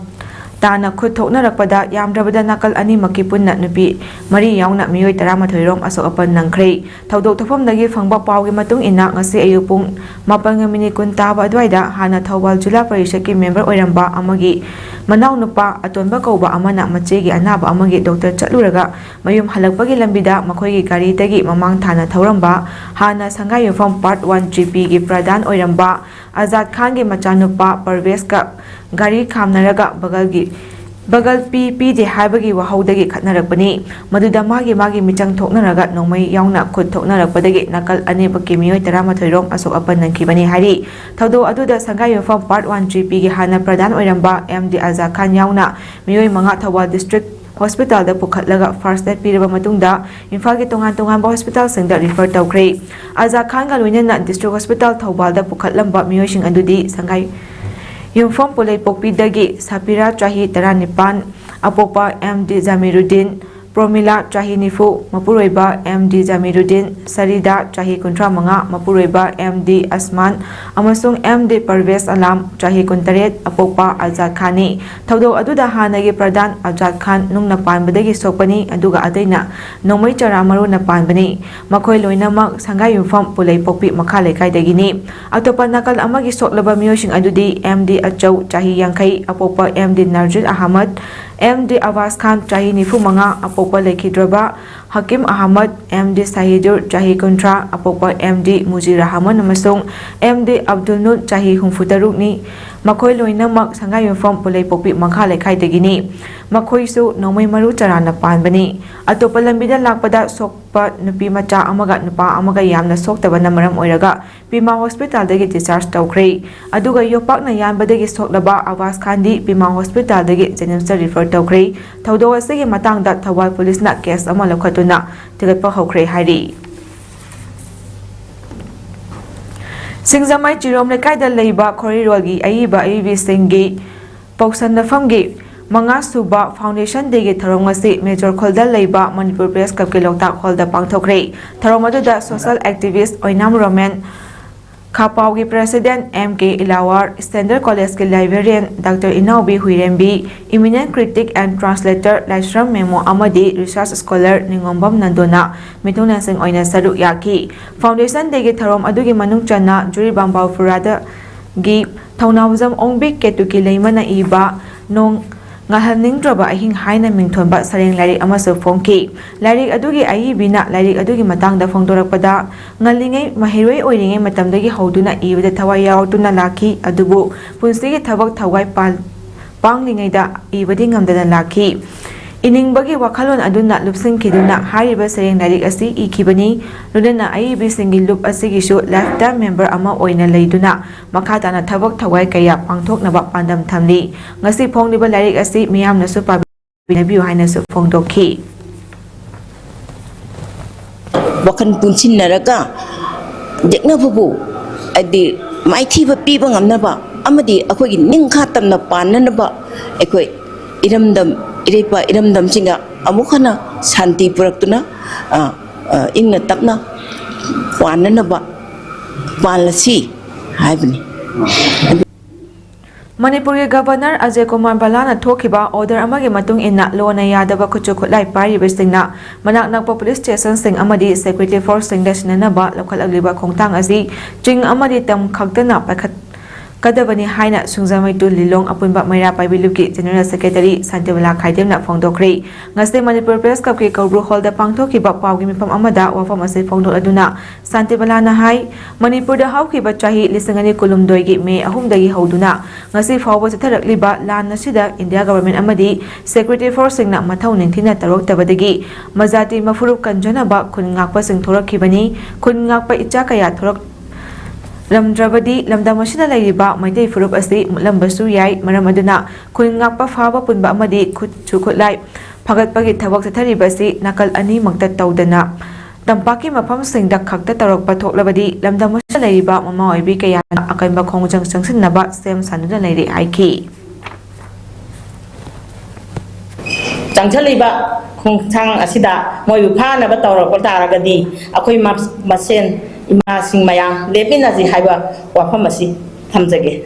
ꯇꯥꯅ ꯈꯨꯠ ꯊꯣꯛꯅꯔꯛꯄꯗ ꯌꯥꯝꯗ꯭ꯔꯕꯗ ꯅꯥꯀꯜ ꯑꯅꯤꯃꯛꯀꯤ ꯄꯨꯟꯅ ꯅꯨꯄꯤ ꯃꯔꯤ ꯌꯥꯎꯅ ꯃꯤꯑꯣꯏ ꯇꯔꯥꯃꯥꯊꯣꯏ ꯔꯣꯝ ꯑꯁꯣꯛ ꯑꯄꯟ ꯅꯪꯈ꯭ꯔꯦ꯫ ꯊꯧꯗꯣꯛ ꯊꯣꯛꯐꯝꯗꯒꯤ ꯐꯪꯕ ꯄꯥꯎꯒꯤ ꯃꯇꯨꯡ ꯏꯟꯅ ꯉꯁꯤ ꯑꯌꯨꯛ ꯄꯨꯡ ꯃꯥꯄꯟꯒ ꯃꯤꯅꯤꯠ ꯀꯨꯟ ꯇꯥꯕ ꯑꯗꯨꯋꯥꯏꯗ ꯍꯥꯟꯅ ꯊꯧꯕꯥꯜ ꯖꯤꯂꯥ ꯄꯔꯤꯁꯠꯀꯤ ꯃꯦꯝꯕꯔ ꯑꯣꯏꯔꯝꯕ ꯑꯃꯒꯤ ꯃꯅꯥꯎꯅꯨꯄꯥ ꯑꯇꯣꯟꯕ ꯀꯧꯕ ꯑꯃꯅ ꯃꯆꯦꯒꯤ ꯑꯅꯥꯕ ꯑꯃꯒꯤ ꯗꯣꯛꯇꯔ ꯆꯠꯂꯨꯔꯒ ꯃꯌꯨꯝ ꯍꯜꯂꯛꯄꯒꯤ ꯂꯝꯕꯤꯗ ꯃꯈꯣꯏꯒꯤ ꯒꯥꯔꯤꯗꯒꯤ ꯃꯃꯥꯡ ꯊꯥꯅ ꯊꯧꯔꯝꯕ ꯍꯥꯟꯅ ꯁꯪꯒꯥꯏ ꯌꯨꯝꯐꯝ ꯄꯥꯔꯠ ꯋꯥꯟ ꯖꯤ ꯄꯤꯒꯤ ꯄ꯭ꯔꯙꯥꯟ ꯑꯣꯏꯔꯝꯕ ꯑꯖꯥꯗ ꯈꯥꯟꯒꯤ ꯃꯆꯥꯅꯨꯄꯥ ꯄꯔꯚꯦꯖꯀ ꯒꯥꯔꯤ ꯈꯥꯝꯅꯔꯒ ꯕꯒꯜꯒꯤ ꯕꯒꯜ ꯄꯤ ꯄꯤꯗꯦ ꯍꯥꯏꯕꯒꯤ ꯋꯥꯍꯧꯗꯒꯤ ꯈꯠꯅꯔꯛꯄꯅꯤ꯫ ꯃꯗꯨꯗ ꯃꯥꯒꯤ ꯃꯥꯒꯤ ꯃꯤꯆꯪ ꯊꯣꯛꯅꯔꯒ ꯅꯣꯡꯃꯩ ꯌꯥꯎꯅ ꯈꯨꯠ ꯊꯣꯛꯅꯔꯛꯄꯗꯒꯤ ꯅꯥꯀꯜ ꯑꯅꯤꯃꯛꯀꯤ ꯃꯤꯑꯣꯏ ꯇꯔꯥꯃꯥꯊꯣꯏ ꯔꯣꯝ ꯑꯁꯣꯛ ꯑꯄꯟ ꯅꯪꯈꯤꯕꯅꯤ ꯍꯥꯏꯔꯤ꯫ ꯊꯧꯗꯣꯛ ꯑꯗꯨꯗ ꯁꯪꯒꯥꯏ ꯌꯨꯝꯐꯝ ꯄꯥꯔꯠ ꯋꯥꯟ ꯖꯤ ꯄꯤꯒꯤ ꯍꯥꯟꯅ ꯄ꯭ꯔꯙꯥꯟ ꯑꯣꯏꯔꯝꯕ ꯑꯦꯝ ꯗꯤ ꯑꯖꯥ ꯈꯥꯟ ꯌꯥꯎꯅ ꯃꯤꯑꯣꯏ ꯃꯉꯥ ꯊꯧꯕꯥꯜ ꯗꯤꯁꯇ꯭ꯔꯤꯛ ꯍꯣꯁꯄꯤꯇꯥꯜꯗ ꯄꯨꯈꯠꯂꯒ ꯐꯥꯔꯁ ꯑꯦꯗ ꯄꯤꯔꯕ ꯃꯇꯨꯡꯗ ꯏꯝꯐꯥꯜꯒꯤ ꯇꯣꯉꯥꯟ ꯇꯣꯉꯥꯟꯕ ꯍꯣꯁꯄꯤꯇꯥꯜꯁꯤꯡꯗ ꯔꯤꯐꯔ ꯇꯧꯈ꯭ꯔꯦ꯫ ꯑꯖꯥ ꯈꯥꯟꯒ ꯂꯣꯏꯅꯅ ꯗꯤꯁꯇ꯭ꯔꯤꯛ ꯍꯣꯁꯄꯤꯇꯥꯜ ꯊꯧꯕꯥꯜꯗ ꯄꯨꯈꯠꯂꯝꯕ ꯃꯤꯑꯣꯏꯁꯤꯡ ꯑꯗꯨꯗꯤ ꯁꯪꯒꯥꯏ ꯌꯨꯝꯐꯝ ꯄꯨꯂꯩꯄꯣꯛꯄꯤꯗꯒꯤ ꯁꯥꯄꯤꯔꯥ ꯆꯍꯤ ꯇꯔꯥꯅꯤꯄꯥꯟ, ꯑꯄꯣꯛꯄ ꯑꯦꯝ ꯗꯤ ꯖꯥꯃꯤꯔꯨꯗꯤꯟ, ꯄ꯭ꯔꯣꯃꯤꯂꯥ ꯆꯍꯤ ꯅꯤꯐꯨ, ꯃꯄꯨꯔꯣꯏꯕ ꯑꯦꯝ ꯗꯤ ꯖꯥꯃꯤꯔꯨꯗꯤꯟ, ꯁꯔꯤꯗꯥ ꯆꯍꯤ ꯀꯨꯟꯊ꯭ꯔꯥ ꯃꯉꯥ, ꯃꯄꯨꯔꯣꯏꯕ ꯑꯦꯝ ꯗꯤ ꯑꯁꯃꯥꯟ ꯑꯃꯁꯨꯡ ꯑꯦꯝ ꯗꯤ ꯄꯔꯚꯦꯖ ꯑꯂꯥꯝ ꯆꯍꯤ ꯀꯨꯟꯇꯔꯦꯠ, ꯑꯄꯣꯛꯄ ꯑꯖꯥꯗ ꯈꯥꯟꯅꯤ꯫ ꯊꯧꯗꯣꯛ ꯑꯗꯨꯗ ꯍꯥꯟꯅꯒꯤ ꯄ꯭ꯔꯙꯥꯟ ꯑꯖꯥꯗ ꯈꯥꯟ ꯅꯨꯡꯅ ꯄꯥꯟꯕꯗꯒꯤ ꯁꯣꯛꯄꯅꯤ, ꯑꯗꯨꯒ ꯑꯇꯩꯅ ꯅꯣꯡꯃꯩ ꯆꯔꯥ ꯃꯔꯨꯅ ꯄꯥꯟꯕꯅꯤ꯫ ꯃꯈꯣꯏ ꯂꯣꯏꯅꯃꯛ ꯁꯪꯒꯥꯏ ꯌꯨꯝꯐꯝ ꯄꯨꯂꯩꯄꯣꯛꯄꯤ ꯃꯈꯥ ꯂꯩꯀꯥꯏꯗꯒꯤꯅꯤ꯫ ꯑꯇꯣꯞꯄ ꯅꯥꯀꯜ ꯑꯃꯒꯤ ꯁꯣꯛꯂꯕ ꯃꯤꯑꯣꯏꯁꯤꯡ ꯑꯗꯨꯗꯤ ꯑꯦꯝ ꯗꯤ ꯑꯆꯧ ꯆꯍꯤ ꯌꯥꯡꯈꯩ, ꯑꯄꯣꯛꯄ M D ꯅꯥꯔꯖꯤꯟ Ahmad, M D ꯑꯕꯥꯁ ꯈꯥꯟ ꯆꯍꯤ ꯅꯤꯐꯨ ꯃꯉꯥ, ꯑꯄꯣꯛꯄ ꯂꯩꯈꯤꯗ꯭ꯔꯕ ꯍꯀꯤꯝ ꯑꯍꯃꯗ, ꯑꯦꯝ ꯗꯤ ꯁꯥꯍꯤꯗꯨꯔ ꯆꯍꯤ ꯀꯨꯟꯊ꯭ꯔꯥ, ꯑꯄꯣꯛꯄ ꯑꯦꯝ ꯗꯤ ꯃꯨꯖꯤꯔ ꯔꯍꯃꯟ ꯑꯃꯁꯨꯡ ꯑꯦꯝ ꯗꯤ ꯑꯕꯗꯨꯜ ꯅꯨꯔ ꯆꯍꯤ ꯍꯨꯝꯐꯨ ꯇꯔꯨꯛꯅꯤ꯫ ꯃꯈꯣꯏ ꯂꯣꯏꯅꯃꯛ ꯁꯪꯒꯥꯏ ꯌꯨꯝꯐꯝ ꯄꯨꯂꯩꯄꯣꯛꯄꯤ ꯃꯈꯥ ꯂꯩꯀꯥꯏꯗꯒꯤꯅꯤ꯫ ꯃꯈꯣꯏꯁꯨ ꯅꯣꯡꯃꯩ ꯃꯔꯨ ꯆꯔꯥꯅ ꯄꯥꯟꯕꯅꯤ꯫ ꯑꯇꯣꯞꯄ ꯂꯝꯕꯤꯗ ꯂꯥꯛꯄꯗ ꯁꯣꯛ ꯅꯨꯄꯤ ꯃꯆꯥ ꯑꯃꯒ ꯅꯨꯄꯥ ꯑꯃꯒ ꯌꯥꯝꯅ ꯁꯣꯛꯇꯕꯅ ꯃꯔꯝ ꯑꯣꯏꯔꯒ ꯄꯤꯃꯥ ꯍꯣꯁꯄꯤꯇꯥꯜꯗꯒꯤ ꯗꯤꯁꯆꯥꯔꯖ ꯇꯧꯈ꯭ꯔꯦ꯫ ꯑꯗꯨꯒ ꯌꯣꯄꯥꯛꯅ ꯌꯥꯟꯕꯗꯒꯤ ꯁꯣꯛꯂꯕ ꯑꯕꯥꯁ ꯈꯥꯟꯗꯤ ꯄꯤꯃꯥ ꯍꯣꯁꯄꯤꯇꯥꯜꯗꯒꯤ ꯖꯦꯅꯤꯝꯁꯇ ꯔꯤꯐꯔ ꯇꯧꯈ꯭ꯔꯦ꯫ ꯊꯧꯗꯣꯛ ꯑꯁꯤꯒꯤ ꯃꯇꯥꯡꯗ ꯊꯧꯕꯥꯜ ꯄꯨꯂꯤꯁꯅ ꯀꯦꯁ ꯑꯃ ꯂꯧꯈꯠꯇꯨꯅ ꯊꯤꯒꯠꯄ ꯍꯧꯈ꯭ꯔꯦ ꯍꯥꯏꯔꯤ꯫ ꯁꯤꯡꯖꯃꯩ ꯆꯤꯔꯣꯝ ꯂꯩꯀꯥꯏꯗ ꯂꯩꯕ ꯈꯣꯔꯤꯔꯣꯜꯒꯤ ꯑꯏꯕ ꯑꯏꯕꯤꯁꯤꯡꯒꯤ ꯄꯧꯁꯟꯅꯐꯝꯒꯤ ꯃꯉꯥ ꯁꯨꯕ ꯐꯥꯎꯟꯗꯦꯁꯟ ꯗꯦꯒꯤ ꯊꯧꯔꯝ ꯑꯁꯤ ꯃꯦꯖꯣꯔ ꯈꯨꯜꯗ ꯂꯩꯕ ꯃꯅꯤꯄꯨꯔ ꯄ꯭ꯔꯦꯁ ꯀ꯭ꯂꯕꯀꯤ ꯂꯣꯛꯇꯥꯛ ꯍꯣꯜꯗ ꯄꯥꯡꯊꯣꯛꯈ꯭ꯔꯦ꯫ ꯊꯧꯔꯝ ꯑꯗꯨꯗ ꯁꯣꯁꯦꯜ ꯑꯦꯛꯇꯤꯚꯤꯁ ꯑꯣꯏꯅꯥꯝ ꯔꯣꯃꯦꯟ, ꯈꯥꯄꯥꯎꯒꯤ president M K Ilawar, standard ꯀꯣꯂꯦꯖꯀꯤ librarian doctor Inaobi Huirembi, eminent critic and translator Laishram Memo ꯑꯃꯗꯤ ꯔꯤꯁꯔꯆ ꯁ꯭ꯀꯣꯂꯔ ꯅꯤꯉꯣꯝꯕꯝ ꯅꯟꯗꯣꯅ ꯃꯤꯊꯨꯡꯂꯦꯟꯁꯤꯡ ꯑꯣꯏꯅ ꯁꯔꯨꯛ ꯌꯥꯈꯤ꯫ ꯐꯥꯎꯟꯗꯦꯁꯟ ꯗꯦꯒꯤ ꯊꯧꯔꯝ ꯑꯗꯨꯒꯤ ꯃꯅꯨꯡ ꯆꯟꯅ ꯖꯨꯔꯤꯕꯥꯝ ꯕꯥꯎꯐꯨꯔꯥꯗꯒꯤ ꯊꯧꯅꯥꯎꯖꯝ ꯑꯣꯡꯕꯤ ꯀꯦꯇꯨꯀꯤ ꯂꯩꯃꯅ ꯏꯕ ꯅꯣꯡ ꯉꯥꯜꯍꯟꯅꯤꯡꯗ꯭ꯔꯕ ꯑꯍꯤꯡ ꯍꯥꯏꯅ ꯃꯤꯡꯊꯣꯟꯕ ꯁꯩꯔꯦꯡ ꯂꯥꯏꯔꯤꯛ ꯑꯃꯁꯨ ꯐꯣꯡꯈꯤ꯫ ꯂꯥꯏꯔꯤꯛ ꯑꯗꯨꯒꯤ ꯑꯏꯕꯤꯅ ꯂꯥꯏꯔꯤꯛ ꯑꯗꯨꯒꯤ ꯃꯇꯥꯡꯗ ꯐꯣꯡꯗꯣꯔꯛꯄꯗ, ꯉꯜꯂꯤꯉꯩ ꯃꯍꯩꯔꯣꯏ ꯑꯣꯏꯔꯤꯉꯩ ꯃꯇꯝꯗꯒꯤ ꯍꯧꯗꯨꯅ ꯏꯕꯗ ꯊꯋꯥꯏ ꯌꯥꯎꯔꯛꯇꯨꯅ ꯂꯥꯛꯈꯤ, ꯑꯗꯨꯕꯨ ꯄꯨꯟꯁꯤꯒꯤ ꯊꯕꯛ ꯊꯧꯒꯥꯏ ꯄꯥꯟ-, ꯄꯥꯡꯂꯤꯉꯩꯗ ꯏꯕꯗꯤ ꯉꯝꯗꯅ ꯂꯥꯛꯈꯤ꯫ ꯏꯅꯤꯡꯕꯒꯤ ꯋꯥꯈꯜꯂꯣꯟ ꯑꯗꯨꯅ ꯂꯨꯞꯁꯤꯟꯈꯤꯗꯨꯅ ꯍꯥꯏꯔꯤꯕ ꯁꯩꯔꯦꯡ ꯂꯥꯏꯔꯤꯛ ꯑꯁꯤ ꯏꯈꯤꯕꯅꯤ꯫ ꯂꯣꯏꯅꯅ ꯑꯏꯕꯤꯁꯤꯡꯒꯤ ꯂꯨꯞ ꯑꯁꯤꯒꯤꯁꯨ ꯂꯥꯏꯐꯇꯥꯏꯝ ꯃꯦꯝꯕꯔ ꯑꯃ ꯑꯣꯏꯅ ꯂꯩꯗꯨꯅ ꯃꯈꯥ ꯇꯥꯅ ꯊꯕꯛ ꯊꯧꯒꯥꯏ ꯀꯌꯥ ꯄꯥꯡꯊꯣꯛꯅꯕ ꯄꯥꯟꯗꯝ ꯊꯝꯂꯤ꯫ ꯉꯁꯤ ꯐꯣꯡꯂꯤꯕ ꯂꯥꯏꯔꯤꯛ ꯑꯁꯤ ꯃꯤꯌꯥꯝꯅꯁꯨ ꯄꯥꯕꯤꯅꯕꯤꯌꯨ ꯍꯥꯏꯅꯁꯨ ꯐꯣꯡꯗꯣꯛꯈꯤ꯫ ꯋꯥꯈꯜ ꯄꯨꯟꯁꯤꯟꯅꯔꯒ ꯌꯦꯛꯅꯕꯕꯨ, ꯍꯥꯏꯗꯤ, ꯃꯥꯏꯊꯤꯕ ꯄꯤꯕ ꯉꯝꯅꯕ ꯑꯃꯗꯤ ꯑꯩꯈꯣꯏꯒꯤ ꯅꯤꯡꯈꯥ ꯇꯝꯅ ꯄꯥꯟꯅꯅꯕ ꯑꯩꯈꯣꯏ ꯏꯔꯝꯗꯝ, ꯏꯔꯩꯄꯥꯛ ꯏꯔꯝꯗꯝꯁꯤꯡꯗ ꯑꯃꯨꯛ ꯍꯟꯅ ꯁꯥꯟꯇꯤ ꯄꯨꯔꯛꯇꯨꯅ, ꯑ, ꯑ, ꯏꯪꯅ ꯇꯞꯅ ꯄꯥꯟꯅꯅꯕ ꯄꯥꯜꯂꯁꯤ ꯍꯥꯏꯕꯅꯤ꯫ ꯃꯅꯤꯄꯨꯔꯒꯤ ꯒꯕꯔꯅꯔ ꯑꯖꯌ ꯀꯨꯃꯥꯔ ꯚꯜꯂꯥꯅ ꯊꯣꯛꯈꯤꯕ ꯑꯣꯔꯗꯔ ꯑꯃꯒꯤ ꯃꯇꯨꯡ ꯏꯟꯅ ꯂꯣꯅ ꯌꯥꯗꯕ ꯈꯨꯠꯁꯨ ꯈꯨꯠꯂꯥꯏ ꯄꯥꯏꯔꯤꯕꯁꯤꯡꯅ ꯃꯅꯥꯛ ꯅꯛꯄ ꯄꯨꯂꯤꯁ ꯁ꯭ꯇꯦꯁꯟꯁꯤꯡ ꯑꯃꯗꯤ ꯁꯦꯀ꯭ꯌꯨꯔꯤꯇꯤ ꯐꯣꯔꯁꯁꯤꯡꯗ ꯁꯤꯟꯅꯅꯕ ꯂꯧꯈꯠꯂꯛꯂꯤꯕ ꯈꯣꯡꯊꯥꯡ ꯑꯁꯤ ꯆꯤꯡ ꯑꯃꯗꯤ ꯇꯝ ꯈꯛꯇꯅ ꯄꯥꯏꯈꯠ-, ꯀꯗꯕꯅꯤ ꯍꯥꯏꯅ ꯁꯨꯡꯖꯃꯩꯇꯨ ꯂꯤꯂꯣꯡ ꯑꯄꯨꯟꯕ ꯃꯩꯔꯥ ꯄꯥꯏꯕꯤ ꯂꯨꯞꯀꯤ ꯖꯦꯅꯔꯦꯜ ꯁꯦꯀ꯭ꯔꯦꯇꯔꯤ ꯁꯥꯟꯇꯤꯕꯂꯥ ꯈꯥꯏꯗꯦꯝꯅ ꯐꯣꯡꯗꯣꯛꯈ꯭ꯔꯦ꯫ ꯉꯁꯤ ꯃꯅꯤꯄꯨꯔ ꯄ꯭ꯔꯦꯁ ꯀ꯭ꯂꯕꯀꯤ ꯀꯧꯕ꯭ꯔꯨ ꯍꯣꯜꯗ ꯄꯥꯡꯊꯣꯛꯈꯤꯕ ꯄꯥꯎꯒꯤ ꯃꯤꯐꯝ ꯑꯃꯗ ꯋꯥꯐꯝ ꯑꯁꯤ ꯐꯣꯡꯗꯣꯛꯂꯗꯨꯅ ꯁꯥꯟꯇꯤꯕꯂꯥꯅ ꯍꯥꯏ, ꯃꯅꯤꯄꯨꯔꯗ ꯍꯧꯈꯤꯕ ꯆꯍꯤ ꯂꯤꯁꯤꯡ ꯑꯅꯤ ꯀꯨꯟꯍꯨꯝꯗꯣꯏꯒꯤ ꯃꯦ ꯑꯍꯨꯝꯗꯒꯤ ꯍꯧꯗꯨꯅ ꯉꯁꯤ ꯐꯥꯎꯕ ꯆꯠꯊꯔꯛꯂꯤꯕ ꯂꯥꯟ ꯑꯁꯤꯗ ꯏꯟꯗꯤꯌꯥ ꯒꯚꯔꯟꯃꯦꯟꯠ ꯑꯃꯗꯤ ꯁꯦꯀ꯭ꯌꯨꯔꯤꯇꯤ ꯐꯣꯔꯁꯁꯤꯡꯅ ꯃꯊꯧ ꯅꯤꯡꯊꯤꯅ ꯇꯧꯔꯛꯇꯕꯗꯒꯤ ꯃꯖꯥꯇꯤ ꯃꯐꯨꯔꯨꯞ ꯀꯟꯖꯅꯕ ꯈꯨꯟ ꯉꯥꯛꯄꯁꯤꯡ ꯊꯣꯔꯛꯈꯤꯕꯅꯤ꯫ ꯈꯨꯟ ꯉꯥꯛꯄ ꯏꯆꯥ ꯀꯌꯥ ꯊꯣꯔꯛ ꯂꯝꯗ꯭ꯔꯕꯗꯤ ꯂꯝꯗꯝ ꯑꯁꯤꯗ ꯂꯩꯔꯤꯕ ꯃꯩꯇꯩ ꯐꯨꯔꯨꯞ ꯑꯁꯤ ꯃꯨꯠꯂꯝꯕꯁꯨ ꯌꯥꯏ꯫ ꯃꯔꯝ ꯑꯗꯨꯅ ꯈꯨꯟ ꯉꯥꯛꯄ ꯐꯥꯕ ꯄꯨꯟꯕ ꯑꯃꯗꯤ ꯈꯨꯠꯁꯨ ꯈꯨꯠꯂꯥꯏ ꯐꯒꯠꯄꯒꯤ ꯊꯕꯛ ꯆꯠꯊꯔꯤꯕ ꯑꯁꯤ ꯅꯥꯀꯜ ꯑꯅꯤꯃꯛꯇ ꯇꯧꯗꯅ ꯇꯝꯄꯥꯛꯀꯤ ꯃꯐꯝꯁꯤꯡꯗ ꯈꯛꯇ ꯇꯧꯔꯛꯄ ꯊꯣꯛꯂꯕꯗꯤ ꯂꯝꯗꯝ ꯑꯁꯤꯗ ꯂꯩꯔꯤꯕ ꯃꯃꯥ ꯑꯣꯏꯕꯤ ꯀꯌꯥꯅ ꯑꯀꯟꯕ ꯈꯣꯡꯖꯪ ꯆꯪꯁꯤꯟꯅꯕ ꯁꯦꯝ ꯁꯥꯗꯨꯅ ꯂꯩꯔꯦ ꯍꯥꯏꯈꯤ꯫ ꯆꯪꯁꯤꯜꯂꯤꯕ ꯈꯣꯡꯊꯥꯡ ꯑꯁꯤꯗ ꯃꯣꯏꯕꯨ ꯐꯥꯅꯕ ꯇꯧꯔꯛꯄ ꯇꯥꯔꯒꯗꯤ ꯑꯩꯈꯣꯏ ꯃ-, ꯃꯁꯦꯟ ꯏꯃꯥꯁꯤꯡ ꯃꯌꯥꯝ ꯂꯦꯞꯃꯤꯟꯅꯁꯤ ꯍꯥꯏꯕ ꯋꯥꯐꯝ ꯑꯁꯤ ꯊꯝꯖꯒꯦ꯫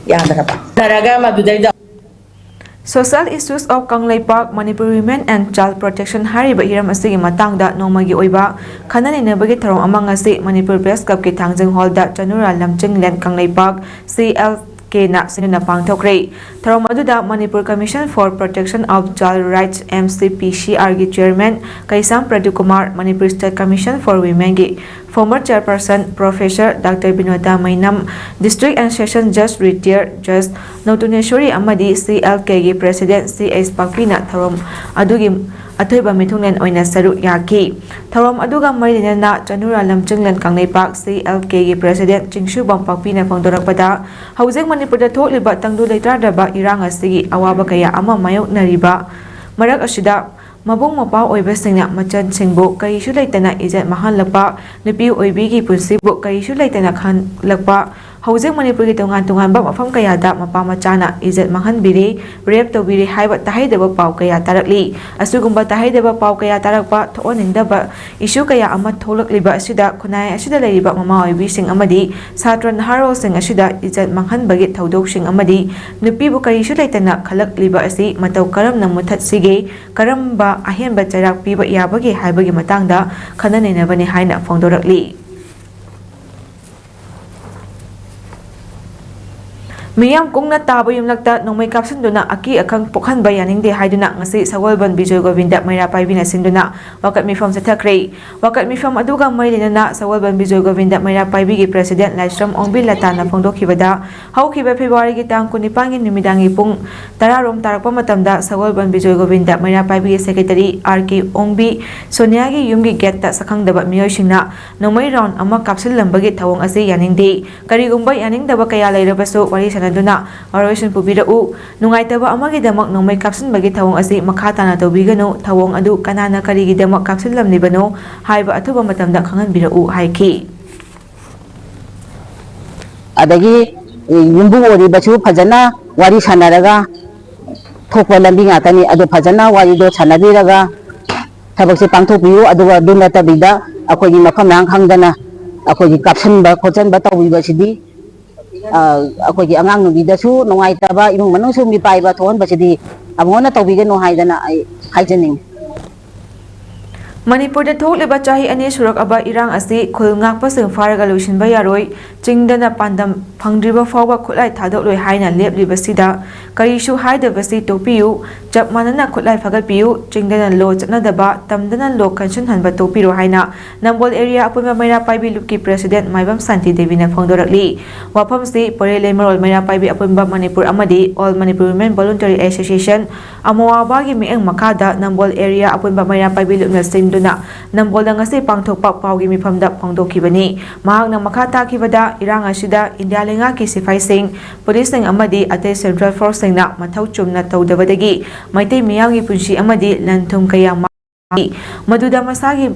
ꯌꯥꯗ꯭ꯔꯕ? ꯅꯔꯒ ꯃꯗꯨꯗꯩꯗ Social Issues of Kangleipak, Manipur Women and Child Protection ꯍꯥꯏꯔꯤꯕ ꯍꯤꯔꯝ ꯑꯁꯤꯒꯤ ꯃꯇꯥꯡꯗ ꯅꯣꯡꯃꯒꯤ ꯑꯣꯏꯕ ꯈꯟꯅ ꯅꯩꯅꯕꯒꯤ ꯊꯧꯔꯝ ꯑꯃ ꯉꯁꯤ ꯃꯅꯤꯄꯨꯔ ꯄ꯭ꯔꯦꯁ ꯀ꯭ꯂꯕꯀꯤ ꯊꯥꯡꯖꯤꯡ ꯍꯣꯜꯗ ꯆꯅꯨꯔꯥ ꯂꯝꯖꯤꯡꯂꯦꯟ ꯀꯪꯂꯩꯄꯥꯛ ꯁꯤ ꯑꯦꯜ ꯀꯦꯅ ꯁꯤꯟꯗꯨꯅ ꯄꯥꯡꯊꯣꯛꯈ꯭ꯔꯦ꯫ ꯊꯧꯔꯝ ꯑꯗꯨꯗ Manipur Commission for Protection of Child Rights, M C P C R ꯒꯤ chairman Keisham Pradeep Kumar, Manipur State Commission for Women ꯒꯤ former chairperson Professor Doctor ꯕꯤꯅꯣꯗꯥ ꯃꯩꯅꯝ, District and Session Judge Retired Judge ꯅꯧꯇꯨꯅꯦꯁꯣꯔꯤ ꯑꯃꯗꯤ C L K ꯒꯤ president C H ꯄꯥꯛꯄꯤꯅ ꯊꯧꯔꯝ ꯑꯗꯨꯒꯤ ꯑꯊꯣꯏꯕ ꯃꯤꯊꯨꯡꯂꯦꯟ ꯑꯣꯏꯅ ꯁꯔꯨꯛ ꯌꯥꯈꯤ꯫ ꯊꯧꯔꯝ ꯑꯗꯨꯒ ꯃꯔꯤ ꯂꯩꯅꯅ ꯆꯅꯨꯔꯥ ꯂꯝꯖꯤꯡꯂꯦꯟ ꯀꯪꯂꯩꯄꯥꯛ C L K ꯒꯤ president ꯆꯤꯡꯁꯨꯕꯝ ꯄꯥꯛꯄꯤꯅ ꯐꯣꯡꯗꯣꯔꯛꯄꯗ, ꯍꯧꯖꯤꯛ ꯃꯅꯤꯄꯨꯔꯗ ꯊꯣꯛꯂꯤꯕ ꯇꯪꯗꯨ ꯂꯩꯇꯥꯗꯕ ꯏꯔꯥꯡ ꯑꯁꯤꯒꯤ ꯑꯋꯥꯕ ꯀꯌꯥ ꯑꯃ ꯃꯥꯌꯣꯛꯅꯔꯤꯕ ꯃꯔꯛ ꯑꯁꯤꯗ, ꯃꯕꯨꯡ ꯃꯧꯄ꯭ꯋꯥ ꯑꯣꯏꯕꯁꯤꯡꯅ ꯃꯆꯟꯁꯤꯡꯕꯨ ꯀꯔꯤꯁꯨ ꯂꯩꯇꯅ ꯏꯖꯠ ꯃꯥꯡꯍꯜꯂꯛꯄ, ꯅꯨꯄꯤ ꯑꯣꯏꯕꯤꯒꯤ ꯄꯨꯟꯁꯤꯕꯨ ꯀꯔꯤꯁꯨ ꯂꯩꯇꯅ ꯈꯜꯂꯛꯄ, ꯍꯧꯖꯤꯛ ꯃꯅꯤꯄꯨꯔꯒꯤ ꯇꯣꯉꯥꯟ ꯇꯣꯉꯥꯟꯕ ꯃꯐꯝ ꯀꯌꯥꯗ ꯃꯄꯥ ꯃꯆꯥꯅ ꯏꯖꯠ ꯃꯥꯡꯍꯟꯕꯤꯔꯦ, rape ꯇꯧꯕꯤꯔꯦ ꯍꯥꯏꯕ ꯇꯥꯍꯩꯗꯕ ꯄꯥꯎ ꯀꯌꯥ ꯇꯥꯔꯛꯂꯤ꯫ ꯑꯁꯤꯒꯨꯝꯕ ꯇꯥꯍꯩꯗꯕ ꯄꯥꯎ ꯀꯌꯥ ꯇꯥꯔꯛꯄ, ꯊꯣꯛꯍꯟꯅꯤꯡꯗꯕ issue ꯀꯌꯥ ꯑꯃ ꯊꯣꯛꯂꯛꯂꯤꯕ ꯑꯁꯤꯗ ꯈꯨꯟꯅꯥꯏ ꯑꯁꯤꯗ ꯂꯩꯔꯤꯕ ꯃꯃꯥ ꯑꯣꯏꯕꯤꯁꯤꯡ ꯑꯃꯗꯤ ꯁꯥꯇ꯭ꯔ ꯅꯍꯥꯔꯣꯜꯁꯤꯡ ꯑꯁꯤꯗ ꯏꯖꯠ ꯃꯥꯡꯍꯟꯕꯒꯤ ꯊꯧꯗꯣꯛꯁꯤꯡ ꯑꯃꯗꯤ ꯅꯨꯄꯤꯕꯨ ꯀꯔꯤꯁꯨ ꯂꯩꯇꯅ ꯈꯜꯂꯛꯂꯤꯕ ꯑꯁꯤ ꯃꯇꯧ ꯀꯔꯝꯅ ꯃꯨꯠꯊꯠꯁꯤꯒꯦ, ꯀꯔꯝꯕ ꯑꯍꯦꯟꯕ ꯆꯩꯔꯥꯛ ꯄꯤꯕ ꯌꯥꯕꯒꯦ ꯍꯥꯏꯕꯒꯤ ꯃꯇꯥꯡꯗ ꯈꯟꯅ ꯅꯩꯅꯕꯅꯤ ꯍꯥꯏꯅ ꯐꯣꯡꯗꯣꯔꯛꯂꯤ꯫ ꯃꯤꯌꯥꯝ ꯀꯨꯡꯅ ꯇꯥꯕ ꯌꯨꯝꯂꯛꯇ ꯅꯣꯡꯃꯩ ꯀꯥꯞꯁꯤꯟꯗꯨꯅ ꯑꯀꯤ ꯑꯈꯪ ꯄꯣꯛꯍꯟꯕ ꯌꯥꯅꯤꯡꯗꯦ ꯍꯥꯏꯗꯨꯅ ꯉꯁꯤ ꯁꯒꯣꯜꯕꯟ ꯕꯤꯖꯣꯏ ꯒꯣꯕꯤꯟꯗ ꯃꯩꯔꯥ ꯄꯥꯏꯕꯤꯅ ꯁꯤꯟꯗꯨꯅ ꯋꯥꯀꯠ ꯃꯤꯐꯝ ꯆꯠꯊꯈ꯭ꯔꯦ꯫ ꯋꯥꯀꯠ ꯃꯤꯐꯝ ꯑꯗꯨꯒ ꯃꯔꯤ ꯂꯩꯅꯅ ꯁꯒꯣꯜꯕꯟ ꯕꯤꯖꯣꯏ ꯒꯣꯕꯤꯟꯗ ꯃꯩꯔꯥ ꯄꯥꯏꯕꯤꯒꯤ ꯄ꯭ꯔꯦꯁꯤꯗꯦꯟꯠ ꯂꯥꯏꯁ꯭ꯔꯝ ꯑꯣꯡꯕꯤ ꯂꯇꯥꯅ ꯐꯣꯡꯗꯣꯛꯈꯤꯕꯗ, ꯍꯧꯈꯤꯕ ꯐꯦꯕ꯭ꯔꯨꯋꯥꯔꯤꯒꯤ ꯇꯥꯡ ꯀꯨꯟꯅꯤꯄꯥꯟꯒꯤ ꯅꯨꯃꯤꯗꯥꯡꯒꯤ ꯄꯨꯡ ꯇꯔꯥ ꯔꯣꯝ ꯇꯥꯔꯛꯄ ꯃꯇꯝꯗ ꯁꯒꯣꯜꯕꯟ ꯕꯤꯖꯣꯏ ꯒꯣꯕꯤꯟꯗ ꯃꯩꯔꯥ ꯄꯥꯏꯕꯤꯒꯤ ꯁꯦꯀ꯭ꯔꯦꯇꯔꯤ ꯑꯥꯔ ꯀꯦ ꯑꯣꯡꯕꯤ ꯁꯣꯅꯤꯌꯥꯒꯤ ꯌꯨꯝꯒꯤ ꯒꯦꯠꯇ ꯁꯛꯈꯪꯗꯕ ꯃꯤꯑꯣꯏꯁꯤꯡꯅ ꯅꯣꯡꯃꯩ ꯔꯥꯎꯟ ꯑꯃ ꯀꯥꯞꯁꯤꯜꯂꯝꯕꯒꯤ ꯊꯧꯑꯣꯡ ꯑꯁꯤ ꯌꯥꯅꯤꯡꯗꯦ꯫ ꯀꯔꯤꯒꯨꯝꯕ ꯌꯥꯅꯤꯡꯗꯕ ꯀꯌꯥ ꯂꯩꯔꯕꯁꯨ ꯋꯥꯔꯤ ꯁꯥꯟꯅꯗꯨꯅ ꯋꯥꯔꯣꯏꯁꯤꯟ ꯄꯨꯕꯤꯔꯛꯎ꯫ ꯅꯨꯡꯉꯥꯏꯇꯕ ꯑꯃꯒꯤꯗꯃꯛ ꯅꯣꯡꯃꯩ ꯀꯥꯞꯁꯤꯟꯕꯒꯤ ꯊꯧꯑꯣꯡ ꯑꯁꯤ ꯃꯈꯥ ꯇꯥꯅ ꯇꯧꯕꯤꯒꯅꯨ꯫ ꯊꯧꯑꯣꯡ ꯑꯗꯨ ꯀꯅꯥꯅ ꯀꯔꯤꯒꯤꯗꯃꯛ ꯀꯥꯞꯁꯤꯜꯂꯝꯂꯤꯕꯅꯣ ꯍꯥꯏꯕ ꯑꯊꯨꯕ ꯃꯇꯝꯗ ꯈꯪꯍꯟꯕꯤꯔꯛꯎ ꯍꯥꯏꯈꯤ꯫ ꯑꯗꯒꯤ ꯌꯨꯝꯕꯨ ꯑꯣꯏꯔꯤꯕꯁꯨ ꯐꯖꯅ ꯋꯥꯔꯤ ꯁꯥꯟꯅꯔꯒ ꯊꯣꯛꯄ ꯂꯝꯕꯤ ꯉꯥꯛꯇꯅꯤ꯫ ꯑꯗꯨ ꯐꯖꯅ ꯋꯥꯔꯤꯗꯣ ꯁꯥꯟꯅꯕꯤꯔꯒ ꯊꯕꯛꯁꯦ ꯄꯥꯡꯊꯣꯛꯄꯤꯌꯨ꯫ ꯑꯗꯨꯒ ꯑꯗꯨ ꯅꯠꯇꯕꯤꯗ ꯑꯩꯈꯣꯏꯒꯤ ꯃꯐꯝ ꯃꯔꯥꯡ ꯈꯪꯗꯅ ꯑꯩꯈꯣꯏꯒꯤ ꯀꯥꯞꯁꯤꯟꯕ ꯈꯣꯠꯆꯟꯕ ꯇꯧꯕꯤꯕꯁꯤꯗꯤ, ꯑ, ꯑꯩꯈꯣꯏꯒꯤ ꯑꯉꯥꯡ ꯅꯨꯕꯤꯗꯁꯨ ꯅꯨꯡꯉꯥꯏꯇꯕ, ꯏꯃꯨꯡ ꯃꯅꯨꯡꯁꯨ ꯃꯤꯄꯥꯏꯕ ꯊꯣꯛꯍꯟꯕꯁꯤꯗꯤ ꯑꯃꯨꯛ ꯍꯟꯅ ꯇꯧꯕꯤꯒꯅꯨ ꯍꯥꯏꯗꯅ ꯑꯩ ꯍꯥꯏꯖꯅꯤꯡꯉꯤ꯫ ꯃꯅꯤꯄꯨꯔꯗ ꯊꯣꯛꯂꯤꯕ ꯆꯍꯤ ꯑꯅꯤ ꯁꯨꯔꯛꯑꯕ ꯏꯔꯥꯡ ꯑꯁꯤ ꯈꯨꯜ ꯉꯥꯛꯄꯁꯤꯡ ꯐꯥꯔꯒ ꯂꯣꯏꯁꯤꯟꯕ ꯌꯥꯔꯣꯏ, ꯆꯤꯡꯗꯅ ꯄꯥꯟꯗꯝ ꯐꯪꯗ꯭ꯔꯤꯕ ꯐꯥꯎꯕ ꯈꯨꯠꯂꯥꯏ ꯊꯥꯗꯣꯛꯂꯣꯏ ꯍꯥꯏꯅ ꯂꯦꯞꯂꯤꯕꯁꯤꯗ ꯀꯔꯤꯁꯨ ꯍꯥꯏꯗꯕꯁꯤ ꯇꯣꯛꯄꯤꯌꯨ, ꯆꯞ ꯃꯥꯟꯅꯅ ꯈꯨꯠꯂꯥꯏ ꯐꯒꯠꯄꯤꯌꯨ, ꯆꯤꯡꯗꯅ ꯂꯣ ꯆꯠꯅꯗꯕ, ꯇꯝꯗꯅ ꯂꯣ ꯀꯟꯁꯤꯟꯍꯟꯕ ꯇꯣꯛꯄꯤꯔꯣ ꯍꯥꯏꯅ ꯅꯝꯕꯣꯜ ꯑꯦꯔꯤꯌꯥ ꯑꯄꯨꯟꯕ ꯃꯩꯔꯥ ꯄꯥꯏꯕꯤ ꯂꯨꯞꯀꯤ ꯄ꯭ꯔꯦꯁꯤꯗꯦꯟꯠ ꯃꯥꯏꯕꯝ ꯁꯥꯟꯇꯤ ꯗꯦꯕꯤꯅ ꯐꯣꯡꯗꯣꯔꯛꯂꯤ꯫ ꯋꯥꯐꯝꯁꯤ ꯄꯣꯏꯔꯩ ꯂꯩꯃꯔꯣꯜ ꯃꯩꯔꯥ ꯄꯥꯏꯕꯤ ꯑꯄꯨꯟꯕ ꯃꯅꯤꯄꯨꯔ ꯑꯃꯗꯤ All Manipur Women Voluntary Association, ꯑꯃꯣꯋꯥꯕꯥꯒꯤ ꯃꯤꯠꯌꯦꯡ ꯃꯈꯥꯗ ꯅꯝꯕꯣꯜ ꯑꯦꯔꯤꯌꯥ ꯑꯄꯨꯟꯕ ꯃꯩꯔꯥ ꯄꯥꯏꯕꯤ ꯂꯨꯞꯅ ꯁꯤꯟꯗꯨꯅ ꯅꯝꯕꯣꯜꯗ ꯉꯁꯤ ꯄꯥꯡꯊꯣꯛꯄ ꯄꯥꯎꯒꯤ ꯃꯤꯐꯝꯗ ꯐꯣꯡꯗꯣꯛꯈꯤꯕꯅꯤ꯫ ꯃꯍꯥꯛꯅ ꯃꯈꯥ ꯇꯥꯈꯤꯕꯗ, ꯏꯔꯥꯡ ꯑꯁꯤꯗ ꯏꯟꯗꯤꯌꯥ ꯂꯩꯉꯥꯛꯀꯤ ꯁꯤꯐꯥꯏꯁꯤꯡ, ꯄꯨꯂꯤꯁꯁꯤꯡ ꯑꯃꯗꯤ ꯑꯇꯩ ꯁꯦꯟꯇ꯭ꯔꯦꯜ ꯐꯣꯔꯁꯁꯤꯡꯅ ꯃꯊꯧ ꯆꯨꯝꯅ ꯇꯧꯗꯕꯗꯒꯤ ꯃꯩꯇꯩ ꯃꯤꯌꯥꯝꯒꯤ ꯄꯨꯟꯁꯤ ꯑꯃꯗꯤ ꯂꯟ ꯊꯨꯝ ꯀꯌꯥ ꯃꯥꯡꯈꯤ꯫ ꯃꯗꯨꯗ ꯃꯁꯥꯒꯤ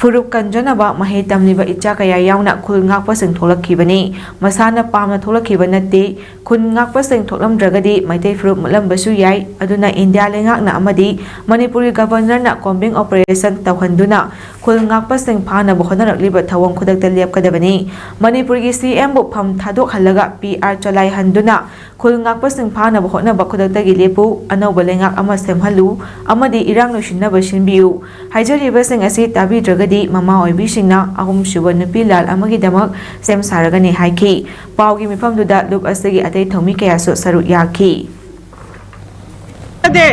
ꯐꯨꯔꯨꯞ ꯀꯟꯖꯅꯕ ꯃꯍꯩ ꯇꯝꯂꯤꯕ ꯏꯆꯥ ꯀꯌꯥ ꯌꯥꯎꯅ ꯈꯨꯜ ꯉꯥꯛꯄꯁꯤꯡ ꯊꯣꯛꯂꯛꯈꯤꯕꯅꯤ꯫ ꯃꯁꯥꯅ ꯄꯥꯝꯅ ꯊꯣꯛꯂꯛꯈꯤꯕ ꯅꯠꯇꯦ꯫ ꯈꯨꯟ ꯉꯥꯛꯄꯁꯤꯡ ꯊꯣꯛꯂꯝꯗ꯭ꯔꯒꯗꯤ ꯃꯩꯇꯩ ꯐꯨꯔꯨꯞ ꯃꯨꯠꯂꯝꯕꯁꯨ ꯌꯥꯏ꯫ ꯑꯗꯨꯅ ꯏꯟꯗꯤꯌꯥ ꯂꯩꯉꯥꯛꯅ ꯑꯃꯗꯤ ꯃꯅꯤꯄꯨꯔꯒꯤ ꯒꯕꯔꯅꯔꯅ ꯀꯣꯝꯕꯤꯡ ꯑꯣꯄꯔꯦꯁꯟ ꯇꯧꯍꯟꯗꯨꯅ ꯈꯨꯜ ꯉꯥꯛꯄꯁꯤꯡ ꯐꯥꯅꯕ ꯍꯣꯠꯅꯔꯛꯂꯤꯕ ꯊꯧꯑꯣꯡ ꯈꯨꯗꯛꯇ ꯂꯦꯞꯀꯗꯕꯅꯤ꯫ ꯃꯅꯤꯄꯨꯔꯒꯤ ꯁꯤ ꯑꯦꯝꯕꯨ ꯐꯝ ꯊꯥꯗꯣꯛꯍꯜꯂꯒ ꯄꯤ ꯑꯥꯔ ꯆꯂꯥꯏꯍꯟꯗꯨꯅ ꯈꯨꯜ ꯉꯥꯛꯄꯁꯤꯡ ꯐꯥꯅꯕ ꯍꯣꯠꯅꯕ ꯈꯨꯗꯛꯇꯒꯤ ꯂꯦꯞꯄꯨ꯫ ꯑꯅꯧꯕ ꯂꯩꯉꯥꯛ ꯑꯃ ꯁꯦꯝꯍꯜꯂꯨ ꯑꯃꯗꯤ ꯏꯔꯥꯡ ꯂꯣꯏꯁꯤꯟꯅꯕ ꯁꯤꯟꯕꯤꯌꯨ꯫ ꯍꯥꯏꯖꯔꯤꯕꯁꯤꯡ ꯑꯁꯤ ꯇꯥꯕꯤꯗ꯭ꯔꯒꯗꯤ ꯗꯤ ꯃꯃꯥ ꯑꯣꯏꯕꯤꯁꯤꯡꯅ ꯑꯍꯨꯝꯁꯨꯕ ꯅꯨꯄꯤ ꯂꯥꯜ ꯑꯃꯒꯤꯗꯃꯛ ꯁꯦꯝ ꯁꯥꯔꯒꯅꯤ ꯍꯥꯏꯈꯤ꯫ ꯄꯥꯎꯒꯤ ꯃꯤꯐꯝꯗꯨꯗ ꯂꯨꯞ ꯑꯁꯤꯒꯤ ꯑꯇꯩ ꯊꯧꯃꯤ ꯀꯌꯥꯁꯨ ꯁꯔꯨꯛ ꯌꯥꯈꯤ꯫ ꯅꯠꯇꯦ,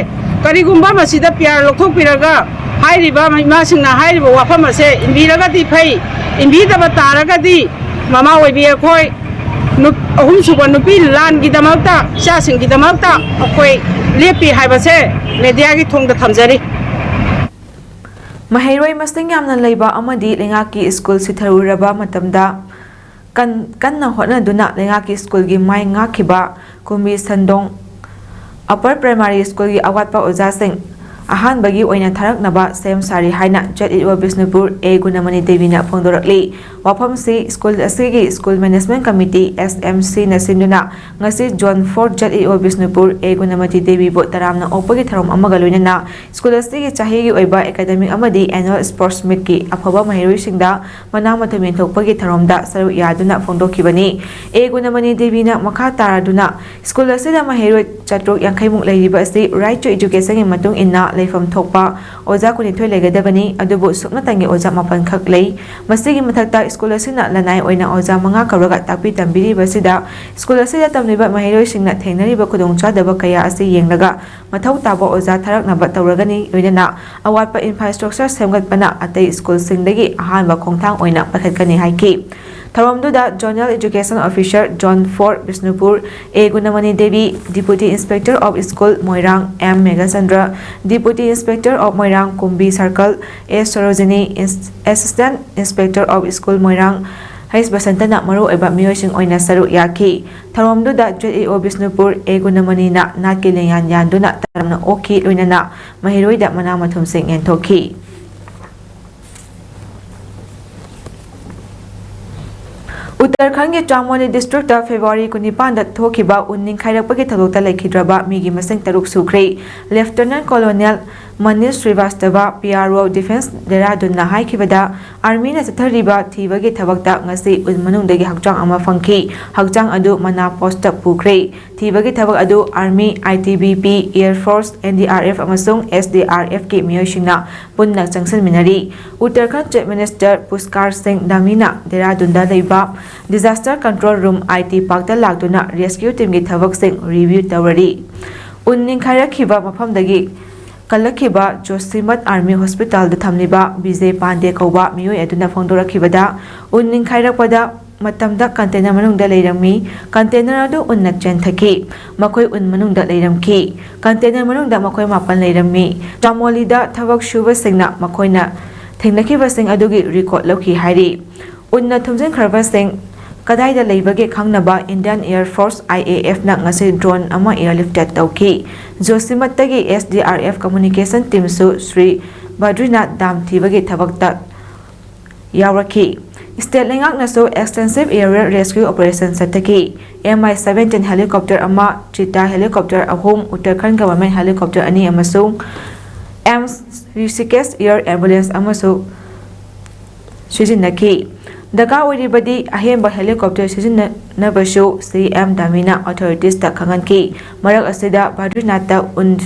ꯀꯔꯤꯒꯨꯝꯕ ꯃꯁꯤꯗ ꯄꯤꯌꯥꯔ ꯂꯧꯊꯣꯛꯄꯤꯔꯒ ꯍꯥꯏꯔꯤꯕ ꯏꯃꯥꯁꯤꯡꯅ ꯍꯥꯏꯔꯤꯕ ꯋꯥꯐꯝ ꯑꯁꯦ ꯏꯟꯕꯤꯔꯒꯗꯤ ꯐꯩ, ꯏꯟꯕꯤꯗꯕ ꯇꯥꯔꯒꯗꯤ ꯃꯃꯥ ꯑꯣꯏꯕꯤ ꯑꯩꯈꯣꯏ ꯅꯨꯞ-, ꯑꯍꯨꯝꯁꯨꯕ ꯅꯨꯄꯤ ꯂꯥꯟꯒꯤꯗꯃꯛꯇ, ꯏꯆꯥꯁꯤꯡꯒꯤꯗꯃꯛꯇ ꯑꯩꯈꯣꯏ ꯂꯦꯞꯄꯤ ꯍꯥꯏꯕꯁꯦ ꯃꯦꯗꯤꯌꯥꯒꯤ ꯊꯣꯡꯗ ꯊꯝꯖꯔꯤ꯫ ꯃꯍꯩꯔꯣꯏ ꯃꯁꯤꯡ ꯌꯥꯝꯅ ꯂꯩꯕ ꯑꯃꯗꯤ ꯂꯩꯉꯥꯛꯀꯤ ꯁ꯭ꯀꯨꯜ ꯁꯤꯊꯔꯨꯔꯕ ꯃꯇꯝꯗ ꯀꯟ-, ꯀꯟꯅ ꯍꯣꯠꯅꯗꯨꯅ ꯂꯩꯉꯥꯛꯀꯤ ꯁ꯭ꯀꯨꯜꯒꯤ ꯃꯥꯏ ꯉꯥꯛꯈꯤꯕ ꯀꯨꯝꯕꯤ ꯁꯟꯗꯣꯡ ꯑꯄꯔ ꯄ꯭ꯔꯥꯏꯃꯥꯔꯤ ꯁ꯭ꯀꯨꯜꯒꯤ ꯑꯋꯥꯠꯄ ꯑꯣꯖꯥꯁꯤꯡ ꯑꯍꯥꯟꯕꯒꯤ ꯑꯣꯏꯅ ꯊꯥꯔꯛꯅꯕ ꯁꯦꯝ ꯁꯥꯔꯤ ꯍꯥꯏꯅ ꯖꯦꯠ ꯏ ꯑꯣ ꯕꯤꯁꯅꯨꯄꯨꯔ ꯑꯦ ꯒꯨꯅꯃꯅꯤ ꯗꯦꯕꯤꯅ ꯐꯣꯡꯗꯣꯔꯛꯂꯤ꯫ ꯋꯥꯐꯝꯁꯤ ꯁ꯭ꯀꯨꯜ ꯑꯁꯤꯒꯤ ꯁ꯭ꯀꯨꯜ ꯃꯦꯅꯦꯖꯃꯦꯟꯠ ꯀꯃꯤꯇꯤ, ꯑꯦꯁ ꯑꯦꯝ ꯁꯤꯅ ꯁꯤꯟꯗꯨꯅ ꯉꯁꯤ ꯖꯣꯟ ꯐꯣꯔ ꯖꯦꯠ ꯏ ꯑꯣ ꯕꯤꯁꯅꯨꯄꯨꯔ ꯑꯦ ꯒꯨꯅꯃꯇꯤ ꯗꯦꯕꯤꯕꯨ ꯇꯔꯥꯝꯅ ꯑꯣꯛꯄꯒꯤ ꯊꯧꯔꯝ ꯑꯃꯒ ꯂꯣꯏꯅꯅ ꯁ꯭ꯀꯨꯜ ꯑꯁꯤꯒꯤ ꯆꯍꯤꯒꯤ ꯑꯣꯏꯕ ꯑꯦꯀꯥꯗꯃꯤꯛ ꯑꯃꯗꯤ ꯑꯦꯅꯨꯋꯦꯜ ꯁ꯭ꯄꯣꯔꯠꯁ ꯃꯤꯠꯀꯤ ꯑꯐꯕ ꯃꯍꯩꯔꯣꯏꯁꯤꯡꯗ ꯃꯅꯥ ꯃꯊꯨꯝ ꯌꯦꯟꯊꯣꯛꯄꯒꯤ ꯊꯧꯔꯝꯗ ꯁꯔꯨꯛ ꯌꯥꯗꯨꯅ ꯐꯣꯡꯗꯣꯛꯈꯤꯕꯅꯤ꯫ ꯑꯦ ꯒꯨꯅꯃꯅꯤ ꯗꯦꯕꯤꯅ ꯃꯈꯥ ꯇꯥꯔꯗꯨꯅ ꯁ꯭ꯀꯨꯜ ꯑꯁꯤꯗ ꯃꯍꯩꯔꯣꯏ ꯆꯥꯇ꯭ꯔꯨꯛ ꯌꯥꯡꯈꯩꯃꯨꯛ ꯂꯩꯔꯤꯕ ꯑꯁꯤ ꯔꯥꯏꯠ ꯇꯨ ꯏꯖꯨꯀꯦꯁꯟꯒꯤ ꯃꯇꯨꯡ ꯏꯟꯅ ꯂꯩꯐꯝ ꯊꯣꯛꯄ ꯑꯣꯖꯥ ꯀꯨꯟꯅꯤꯊꯣꯏ ꯂꯩꯒꯗꯕꯅꯤ, ꯑꯗꯨꯕꯨ ꯁꯨꯞꯅꯇꯪꯒꯤ ꯑꯣꯖꯥ ꯃꯥꯄꯟ ꯈꯛ ꯂꯩ꯫ ꯃꯁꯤꯒꯤ ꯃꯊꯛꯇ ꯁ꯭ꯀꯨꯜ ꯑꯁꯤꯅ ꯂꯅꯥꯏ ꯑꯣꯏꯅ ꯑꯣꯖꯥ ꯃꯉꯥ ꯀꯧꯔꯒ ꯇꯥꯛꯄꯤ ꯇꯝꯕꯤꯔꯤꯕꯁꯤꯗ ꯁ꯭ꯀꯨꯜ ꯑꯁꯤꯗ ꯇꯝꯂꯤꯕ ꯃꯍꯩꯔꯣꯏꯁꯤꯡꯅ ꯊꯦꯡꯅꯔꯤꯕ ꯈꯨꯗꯣꯡꯆꯥꯗꯕ ꯀꯌꯥ ꯑꯁꯤ ꯌꯦꯡꯂꯒ ꯃꯊꯧ ꯇꯥꯕ ꯑꯣꯖꯥ ꯊꯥꯔꯛꯅꯕ ꯇꯧꯔꯒꯅꯤ, ꯂꯣꯏꯅꯅ ꯑꯋꯥꯠꯄ ꯏꯟꯐ꯭ꯔꯥꯁ꯭ꯇ꯭ꯔꯛꯆꯔ ꯁꯦꯝꯒꯠꯄꯅ ꯑꯇꯩ ꯁ꯭ꯀꯨꯜꯁꯤꯡꯗꯒꯤ ꯑꯍꯥꯟꯕ ꯈꯣꯡꯊꯥꯡ ꯑꯣꯏꯅ ꯄꯥꯏꯈꯠꯀꯅꯤ ꯍꯥꯏꯈꯤ꯫ ꯊꯧꯔꯝꯗꯨꯗ zonal education officer zone four Bishnupur, A Gunamani Devi, deputy inspector of school Moirang M Meghachandra, deputy inspector of Moirang Kumbi circle S Sorojini, ꯏꯟꯁ-, assistant inspector of school Moirang ꯍꯩꯁ ꯕꯁꯟꯇꯅ ꯃꯔꯨꯑꯣꯏꯕ ꯃꯤꯑꯣꯏꯁꯤꯡ ꯑꯣꯏꯅ ꯁꯔꯨꯛ ꯌꯥꯈꯤ꯫ ꯊꯧꯔꯝꯗꯨꯗ ꯖꯦꯠ ꯏ ꯑꯣ ꯕꯤꯁꯅꯨꯄꯨꯔ ꯑꯦ ꯒꯨꯅꯃꯅꯤꯅ ꯅꯥꯠꯀꯤ ꯂꯦꯡꯌꯥꯟ ꯌꯥꯟꯗꯨꯅ ꯇꯔꯥꯝꯅ ꯑꯣꯛꯈꯤ, ꯂꯣꯏꯅꯅ ꯃꯍꯩꯔꯣꯏꯗ ꯃꯅꯥ ꯃꯊꯨꯝꯁꯤꯡ ꯌꯦꯟꯊꯣꯛꯈꯤ꯫ ꯎꯠꯇꯔꯈꯟꯒꯤ ꯆꯥꯃꯣꯂꯤ ꯗꯤꯁꯇ꯭ꯔꯤꯛꯇ ꯐꯦꯕ꯭ꯔꯨꯋꯥꯔꯤ ꯀꯨꯟꯅꯤꯄꯥꯟꯗ ꯊꯣꯛꯈꯤꯕ ꯎꯟ ꯅꯤꯡꯈꯥꯏꯔꯛꯄꯒꯤ ꯊꯧꯗꯣꯛꯇ ꯂꯩꯈꯤꯗ꯭ꯔꯕ ꯃꯤꯒꯤ ꯃꯁꯤꯡ ꯇꯔꯨꯛ ꯁꯨꯈ꯭ꯔꯦ꯫ ꯂꯦꯐꯇꯤꯅꯦꯟꯠ ꯀꯣꯂꯣꯅꯦꯜ ꯃꯅꯤꯁ ꯁ꯭ꯔꯤꯕꯥꯁꯇꯕ, ꯄꯤ ꯑꯥꯔ ꯑꯣ, ꯗꯤꯐꯦꯟꯁ ꯗꯦꯔꯥꯗꯨꯟꯅ ꯍꯥꯏꯈꯤꯕꯗ, ꯑꯥꯔꯃꯤꯅ ꯆꯠꯊꯔꯤꯕ ꯊꯤꯕꯒꯤ ꯊꯕꯛꯇ ꯉꯁꯤ ꯎꯟ ꯃꯅꯨꯡꯗꯒꯤ ꯍꯛꯆꯥꯡ ꯑꯃ ꯐꯪꯈꯤ꯫ ꯍꯛꯆꯥꯡ ꯑꯗꯨ ꯃꯅꯥ ꯄꯣꯁꯇ ꯄꯨꯈ꯭ꯔꯦ꯫ ꯊꯤꯕꯒꯤ ꯊꯕꯛ ꯑꯗꯨ army, I T B P, air force, N D R F ꯑꯃꯁꯨꯡ ꯑꯦꯁ ꯗꯤ ꯑꯥꯔ ꯑꯦꯐꯀꯤ ꯃꯤꯑꯣꯏꯁꯤꯡꯅ ꯄꯨꯟꯅ ꯆꯪꯁꯤꯟꯃꯤꯟꯅꯔꯤ꯫ ꯎꯠꯇꯔꯈꯟꯗ ꯆꯤꯐ ꯃꯤꯅꯤꯁꯇꯔ ꯄꯨꯁꯀꯥꯔ ꯁꯤꯡ ꯙꯥꯃꯤꯅ ꯗꯦꯔꯥꯗꯨꯟꯗ ꯂꯩꯕ disaster control room, I T ꯄꯥꯔꯛꯇ ꯂꯥꯛꯇꯨꯅ ꯔꯦꯁꯀ꯭ꯌꯨ ꯇꯤꯝꯒꯤ ꯊꯕꯛꯁꯤꯡ ꯔꯤꯚ꯭ꯌꯨ ꯇꯧꯔꯔꯤ꯫ ꯎꯟ ꯅꯤꯡꯈꯥꯏꯔꯛꯈꯤꯕ ꯃꯐꯝꯗꯒꯤ ꯀꯜꯂꯛꯈꯤꯕ ꯖꯣꯁꯤꯃꯠ ꯑꯥꯔꯃꯤ ꯍꯣꯁꯄꯤꯇꯥꯜꯗ ꯊꯝꯂꯤꯕ ꯕꯤꯖꯦ ꯄꯥꯟꯗꯦ ꯀꯧꯕ ꯃꯤꯑꯣꯏ ꯑꯗꯨꯅ ꯐꯣꯡꯗꯣꯔꯛꯈꯤꯕꯗ, ꯎꯟ ꯅꯤꯡꯈꯥꯏꯔꯛꯄꯗ ꯃꯇꯝꯗ ꯀꯟꯇꯦꯅꯔ ꯃꯅꯨꯡꯗ ꯂꯩꯔꯝꯃꯤ꯫ ꯀꯟꯇꯦꯅꯔ ꯑꯗꯨ ꯎꯟꯅ ꯆꯦꯟꯊꯈꯤ꯫ ꯃꯈꯣꯏ ꯎꯟ ꯃꯅꯨꯡꯗ ꯂꯩꯔꯝꯈꯤ꯫ ꯀꯟꯇꯦꯅꯔ ꯃꯅꯨꯡꯗ ꯃꯈꯣꯏ ꯃꯥꯄꯟ ꯂꯩꯔꯝꯃꯤ꯫ ꯆꯥꯃꯣꯂꯤꯗ ꯊꯕꯛ ꯁꯨꯕꯁꯤꯡꯅ ꯃꯈꯣꯏꯅ ꯊꯦꯡꯅꯈꯤꯕꯁꯤꯡ ꯑꯗꯨꯒꯤ ꯔꯦꯀꯣꯔꯗ ꯂꯧꯈꯤ ꯍꯥꯏꯔꯤ꯫ ꯎꯟꯅ ꯊꯨꯝꯖꯤꯟꯈ꯭ꯔꯕꯁꯤꯡ ꯀꯗꯥꯏꯗ ꯂꯩꯕꯒꯦ ꯈꯪꯅꯕ Indian Air Force, I A F, ꯅ ꯉꯁꯤ ꯗ꯭ꯔꯣꯟ ꯑꯃ ꯑꯦꯌꯔꯂꯤꯐꯇꯦꯗ ꯇꯧꯈꯤ꯫ ꯖꯣꯁꯤꯃꯠꯇꯒꯤ S D R F communication teamꯁꯨ ꯁ꯭ꯔꯤ ꯕꯗ꯭ꯔꯤꯅꯥꯊ ꯗꯥꯝ ꯊꯤꯕꯒꯤ ꯊꯕꯛꯇ ꯌꯥꯎꯔꯛꯈꯤ꯫ ꯁ꯭ꯇꯦꯠ ꯂꯩꯉꯥꯛꯅꯁꯨ extensive aerial rescue operation ꯆꯠꯊꯈꯤ꯫ M I seventeen helicopter ꯑꯃ, Cheetah helicopter ꯑꯍꯨꯝ, Uttarakhand government helicopter ꯑꯅꯤ ꯑꯃꯁꯨꯡ AIIMS Rishikesh air ambulance ꯑꯃꯁꯨ ꯁꯤꯖꯤꯟꯅꯈꯤ꯫ ꯗꯔꯀꯥꯔ ꯑꯣꯏꯔꯤꯕꯗꯤ ꯑꯍꯦꯟꯕ helicopter ꯁꯤꯖꯤꯟꯅꯅꯕꯁꯨ ꯁꯤ ꯑꯦꯝ ꯗꯥꯃꯤꯅ authoritiesꯇ ꯈꯪꯍꯟꯈꯤ꯫ ꯃꯔꯛ ꯑꯁꯤꯗ ꯕꯗ꯭ꯔꯤꯅꯥꯊꯇ ꯎꯟ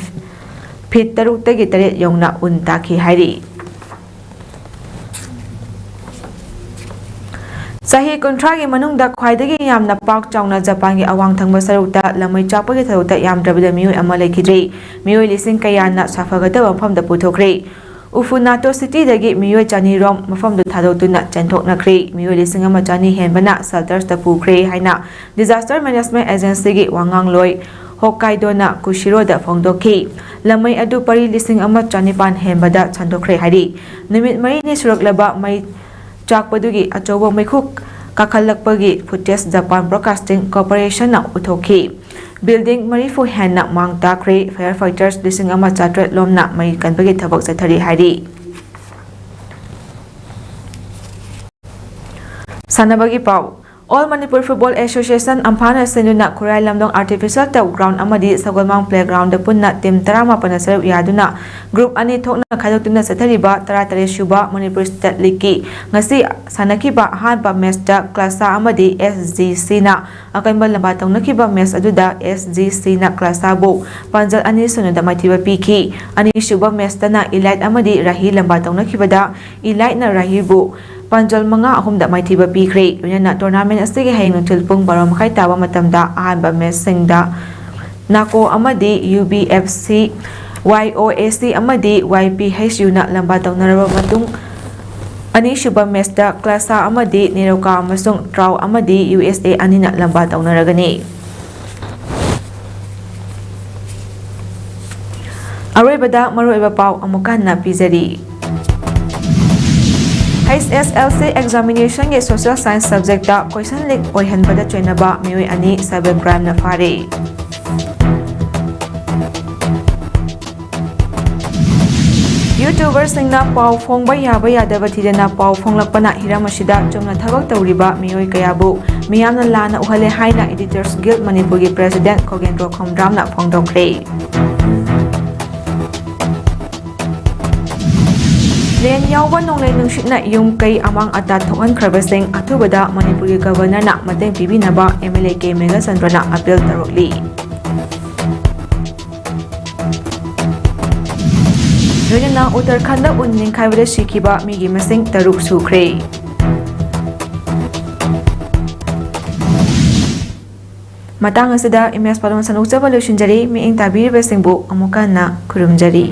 ꯐꯤꯠ ꯇꯔꯨꯛꯇꯒꯤ ꯇꯔꯦꯠ ꯌꯧꯅ ꯎꯟ ꯇꯥꯈꯤ ꯍꯥꯏꯔꯤ꯫ ꯆꯍꯤ ꯀꯨꯟꯊ꯭ꯔꯥꯒꯤ ꯃꯅꯨꯡꯗ ꯈ꯭ꯋꯥꯏꯗꯒꯤ ꯌꯥꯝꯅ ꯄꯥꯛ ꯆꯥꯎꯅ ꯖꯄꯥꯟꯒꯤ ꯑꯋꯥꯡ ꯊꯪꯕ ꯁꯔꯨꯛꯇ ꯂꯝꯃꯩ ꯆꯥꯛꯄꯒꯤ ꯊꯧꯗꯣꯛꯇ ꯌꯥꯝꯗ꯭ꯔꯕꯗ ꯃꯤꯑꯣꯏ ꯑꯃ ꯂꯩꯈꯤꯗ꯭ꯔꯤ꯫ ꯃꯤꯑꯣꯏ ꯂꯤꯁꯤꯡ ꯀꯌꯥꯅ ꯁꯥꯐꯒꯗꯕ ꯃꯐꯝꯗ ꯄꯨꯊꯣꯛꯈ꯭ꯔꯦ꯫ ꯎꯐꯨꯅꯥꯇꯣ ꯁꯤꯇꯤꯗꯒꯤ ꯃꯤꯑꯣꯏ ꯆꯅꯤꯔꯣꯝ ꯃꯐꯝꯗꯨ ꯊꯥꯗꯣꯛꯇꯨꯅ ꯆꯦꯟꯊꯣꯛꯅꯈ꯭ꯔꯦ꯫ ꯃꯤꯑꯣꯏ ꯂꯤꯁꯤꯡ ꯑꯃ ꯆꯅꯤ ꯍꯦꯟꯕꯅ sheltersꯇ ꯄꯨꯈ꯭ꯔꯦ ꯍꯥꯏꯅ Disaster Management Agencyꯒꯤ ꯋꯥꯉꯥꯡꯂꯣꯏ ꯍꯣꯀꯥꯏꯗꯣꯅ ꯀꯨꯁꯤꯔꯣꯗ ꯐꯣꯡꯗꯣꯛꯈꯤ꯫ ꯂꯝꯃꯩ ꯑꯗꯨ ꯄꯔꯤ ꯂꯤꯁꯤꯡ ꯑꯃ ꯆꯅꯤꯄꯥꯟ ꯍꯦꯟꯕꯗ ꯁꯟꯗꯣꯛꯈ꯭ꯔꯦ ꯍꯥꯏꯔꯤ꯫ ꯅꯨꯃꯤꯠ ꯃꯔꯤꯅꯤ ꯁꯨꯔꯛꯂꯕ ꯃꯩ ꯆꯥꯛꯄꯗꯨꯒꯤ ꯑꯆꯧꯕ ꯃꯩꯈꯨ ꯀꯥꯈꯠꯂꯛꯄꯒꯤ footage Japan Broadcasting Corporationꯅ ꯎꯠꯊꯣꯛꯈꯤ꯫ Building ꯃꯔꯤꯐꯨ ꯍꯦꯟꯅ ꯃꯥꯡ ꯇꯥꯛꯈ꯭ꯔꯦ꯫ Firefighters ꯂꯤꯁꯤꯡ ꯑꯃ ꯆꯥꯇ꯭ꯔꯦꯠ ꯂꯣꯝꯅ ꯃꯩ ꯀꯟꯕꯒꯤ ꯊꯕꯛ ꯆꯠꯊꯔꯤ ꯍꯥꯏꯔꯤ꯫ ꯁꯥꯟꯅꯕꯒꯤ ꯄꯥꯎ꯫ All Manipur Football Association, ꯑꯝꯐꯥꯅ ꯁꯤꯟꯗꯨꯅ ꯈꯨꯔꯥꯏ ꯂꯝꯗꯣꯡ Artificial Turf Ground ꯑꯃꯗꯤ ꯁꯒꯣꯜꯃꯥꯡ Playground ꯗ ꯄꯨꯟꯅ team ꯇꯔꯥꯃꯥꯄꯟꯅ ꯁꯔꯨꯛ ꯌꯥꯗꯨꯅ group ꯑꯅꯤ ꯊꯣꯛꯅ ꯈꯥꯏꯗꯣꯛꯇꯨꯅ ꯆꯠꯊꯔꯤꯕ ꯇꯔꯥꯇꯔꯦꯠ ꯁꯨꯕ Manipur State League ꯀꯤ ꯉꯁꯤ ꯁꯥꯟꯅꯈꯤꯕ ꯑꯍꯥꯟꯕ match ꯇ ꯀ꯭ꯂꯥꯁꯥ ꯑꯃꯗꯤ S G C ꯅ ꯑꯀꯟꯕ ꯂꯝꯕꯥ ꯇꯧꯅꯈꯤꯕ match ꯑꯗꯨꯗ S G C ꯅ ꯀ꯭ꯂꯥꯁꯥꯕꯨ ꯄꯥꯟꯖꯜ ꯑꯅꯤ ꯁꯨꯟꯅꯗ ꯃꯥꯏꯊꯤꯕ ꯄꯤꯈꯤ꯫ ꯑꯅꯤꯁꯨꯕ match ꯇꯅ Elite ꯑꯃꯗꯤ ꯔꯥꯍꯤ ꯂꯝꯕꯥ ꯇꯧꯅꯈꯤꯕꯗ Elite ꯅ ꯔꯥꯍꯤꯕꯨ ꯄꯥꯟꯖꯜ ꯃꯉꯥ ꯑꯍꯨꯝꯗ ꯃꯥꯏꯊꯤꯕ ꯄꯤꯈ꯭ꯔꯦ꯫ ꯂꯣꯏꯅꯅ tournament ꯑꯁꯤꯒꯤ ꯍꯌꯦꯡ ꯅꯨꯡꯊꯤꯜ ꯄꯨꯡ ꯕꯥꯔꯣ ꯃꯈꯥꯏ ꯇꯥꯕ ꯃꯇꯝꯗ ꯑꯍꯥꯟꯕ match ꯁꯤꯡꯗ ꯅꯥꯀꯣ ꯑꯃꯗꯤ U B F C, Y O A C ꯑꯃꯗꯤ Y P H U ꯅ ꯂꯝꯕꯥ ꯇꯧꯅꯔꯕ ꯃꯇꯨꯡ, ꯑꯅꯤꯁꯨꯕ match ꯇ ꯀ꯭ꯂꯥꯁꯥ ꯑꯃꯗꯤ ꯅꯦꯔꯣꯀꯥ ꯑꯃꯁꯨꯡ ꯇ꯭ꯔꯥꯎ ꯑꯃꯗꯤ U S A ꯑꯅꯤꯅ ꯂꯝꯕꯥ ꯇꯧꯅꯔꯒꯅꯤ꯫ ꯑꯔꯣꯏꯕꯗ ꯃꯔꯨꯑꯣꯏꯕ ꯄꯥꯎ ꯑꯃꯨꯛꯀ ꯍꯟꯅ ꯄꯤꯖꯔꯤ꯫ H S L C examination ꯒꯤ Social Science subject ꯇ question leak ꯑꯣꯏꯍꯟꯕꯗ ꯆꯣꯏꯅꯕ ꯃꯤꯑꯣꯏ ꯑꯅꯤ cyber crime ꯅ ꯐꯥꯔꯦ꯫ YouTuber ꯁꯤꯡꯅ ꯄꯥꯎ ꯐꯣꯡꯕ ꯌꯥꯕ ꯌꯥꯗꯕ ꯊꯤꯗꯅ ꯄꯥꯎ ꯐꯣꯡꯂꯛꯄꯅ ꯍꯤꯔꯝ ꯑꯁꯤꯗ ꯆꯨꯝꯅ ꯊꯕꯛ ꯇꯧꯔꯤꯕ ꯃꯤꯑꯣꯏ ꯀꯌꯥꯕꯨ ꯃꯤꯌꯥꯝꯅ ꯂꯥꯟꯅ ꯎꯍꯜꯂꯦ ꯍꯥꯏꯅ Editors Guild ꯃꯅꯤꯄꯨꯔꯒꯤ president ꯈꯣꯒꯦꯟꯗ꯭ꯔꯣ ꯈꯣꯡꯗ꯭ꯔꯥꯝꯅ ꯐꯣꯡꯗꯣꯛꯈ꯭ꯔꯦ꯫ ꯂꯦꯟ ꯌꯥꯎꯕ ꯅꯣꯡꯂꯩ ꯅꯨꯡꯁꯤꯠꯅ ꯌꯨꯝ ꯀꯩ ꯑꯃꯥꯡ ꯑꯇꯥ ꯊꯣꯛꯍꯟꯈ꯭ꯔꯕꯁꯤꯡ ꯑꯊꯨꯕꯗ ꯃꯅꯤꯄꯨꯔꯒꯤ Governor ꯅ ꯃꯇꯦꯡ ꯄꯤꯕꯤꯅꯕ M L A K ꯃꯦꯘꯆꯟꯗ꯭ꯔꯅ appeal ꯇꯧꯔꯛꯂꯤ꯫ ꯂꯣꯏꯅꯅ ꯎꯠꯇꯔꯈꯟꯗ ꯎꯟ ꯅꯤꯡꯈꯥꯏꯕꯗ ꯁꯤꯈꯤꯕ ꯃꯤꯒꯤ ꯃꯁꯤꯡ ꯇꯔꯨꯛ ꯁꯨꯈ꯭ꯔꯦ꯫ ꯃꯇꯥꯡ ꯑꯁꯤꯗ ꯏꯃꯦꯖ ꯄꯥꯎꯗꯝ ꯁꯟꯗꯣꯛꯆꯕ ꯂꯣꯏꯁꯤꯟꯖꯔꯤ꯫ ꯃꯤꯠꯌꯦꯡ ꯇꯥꯕꯤꯔꯤꯕꯁꯤꯡꯕꯨ ꯑꯃꯨꯛꯀ ꯍꯟꯅ ꯈꯨꯔꯨꯝꯖꯔꯤ꯫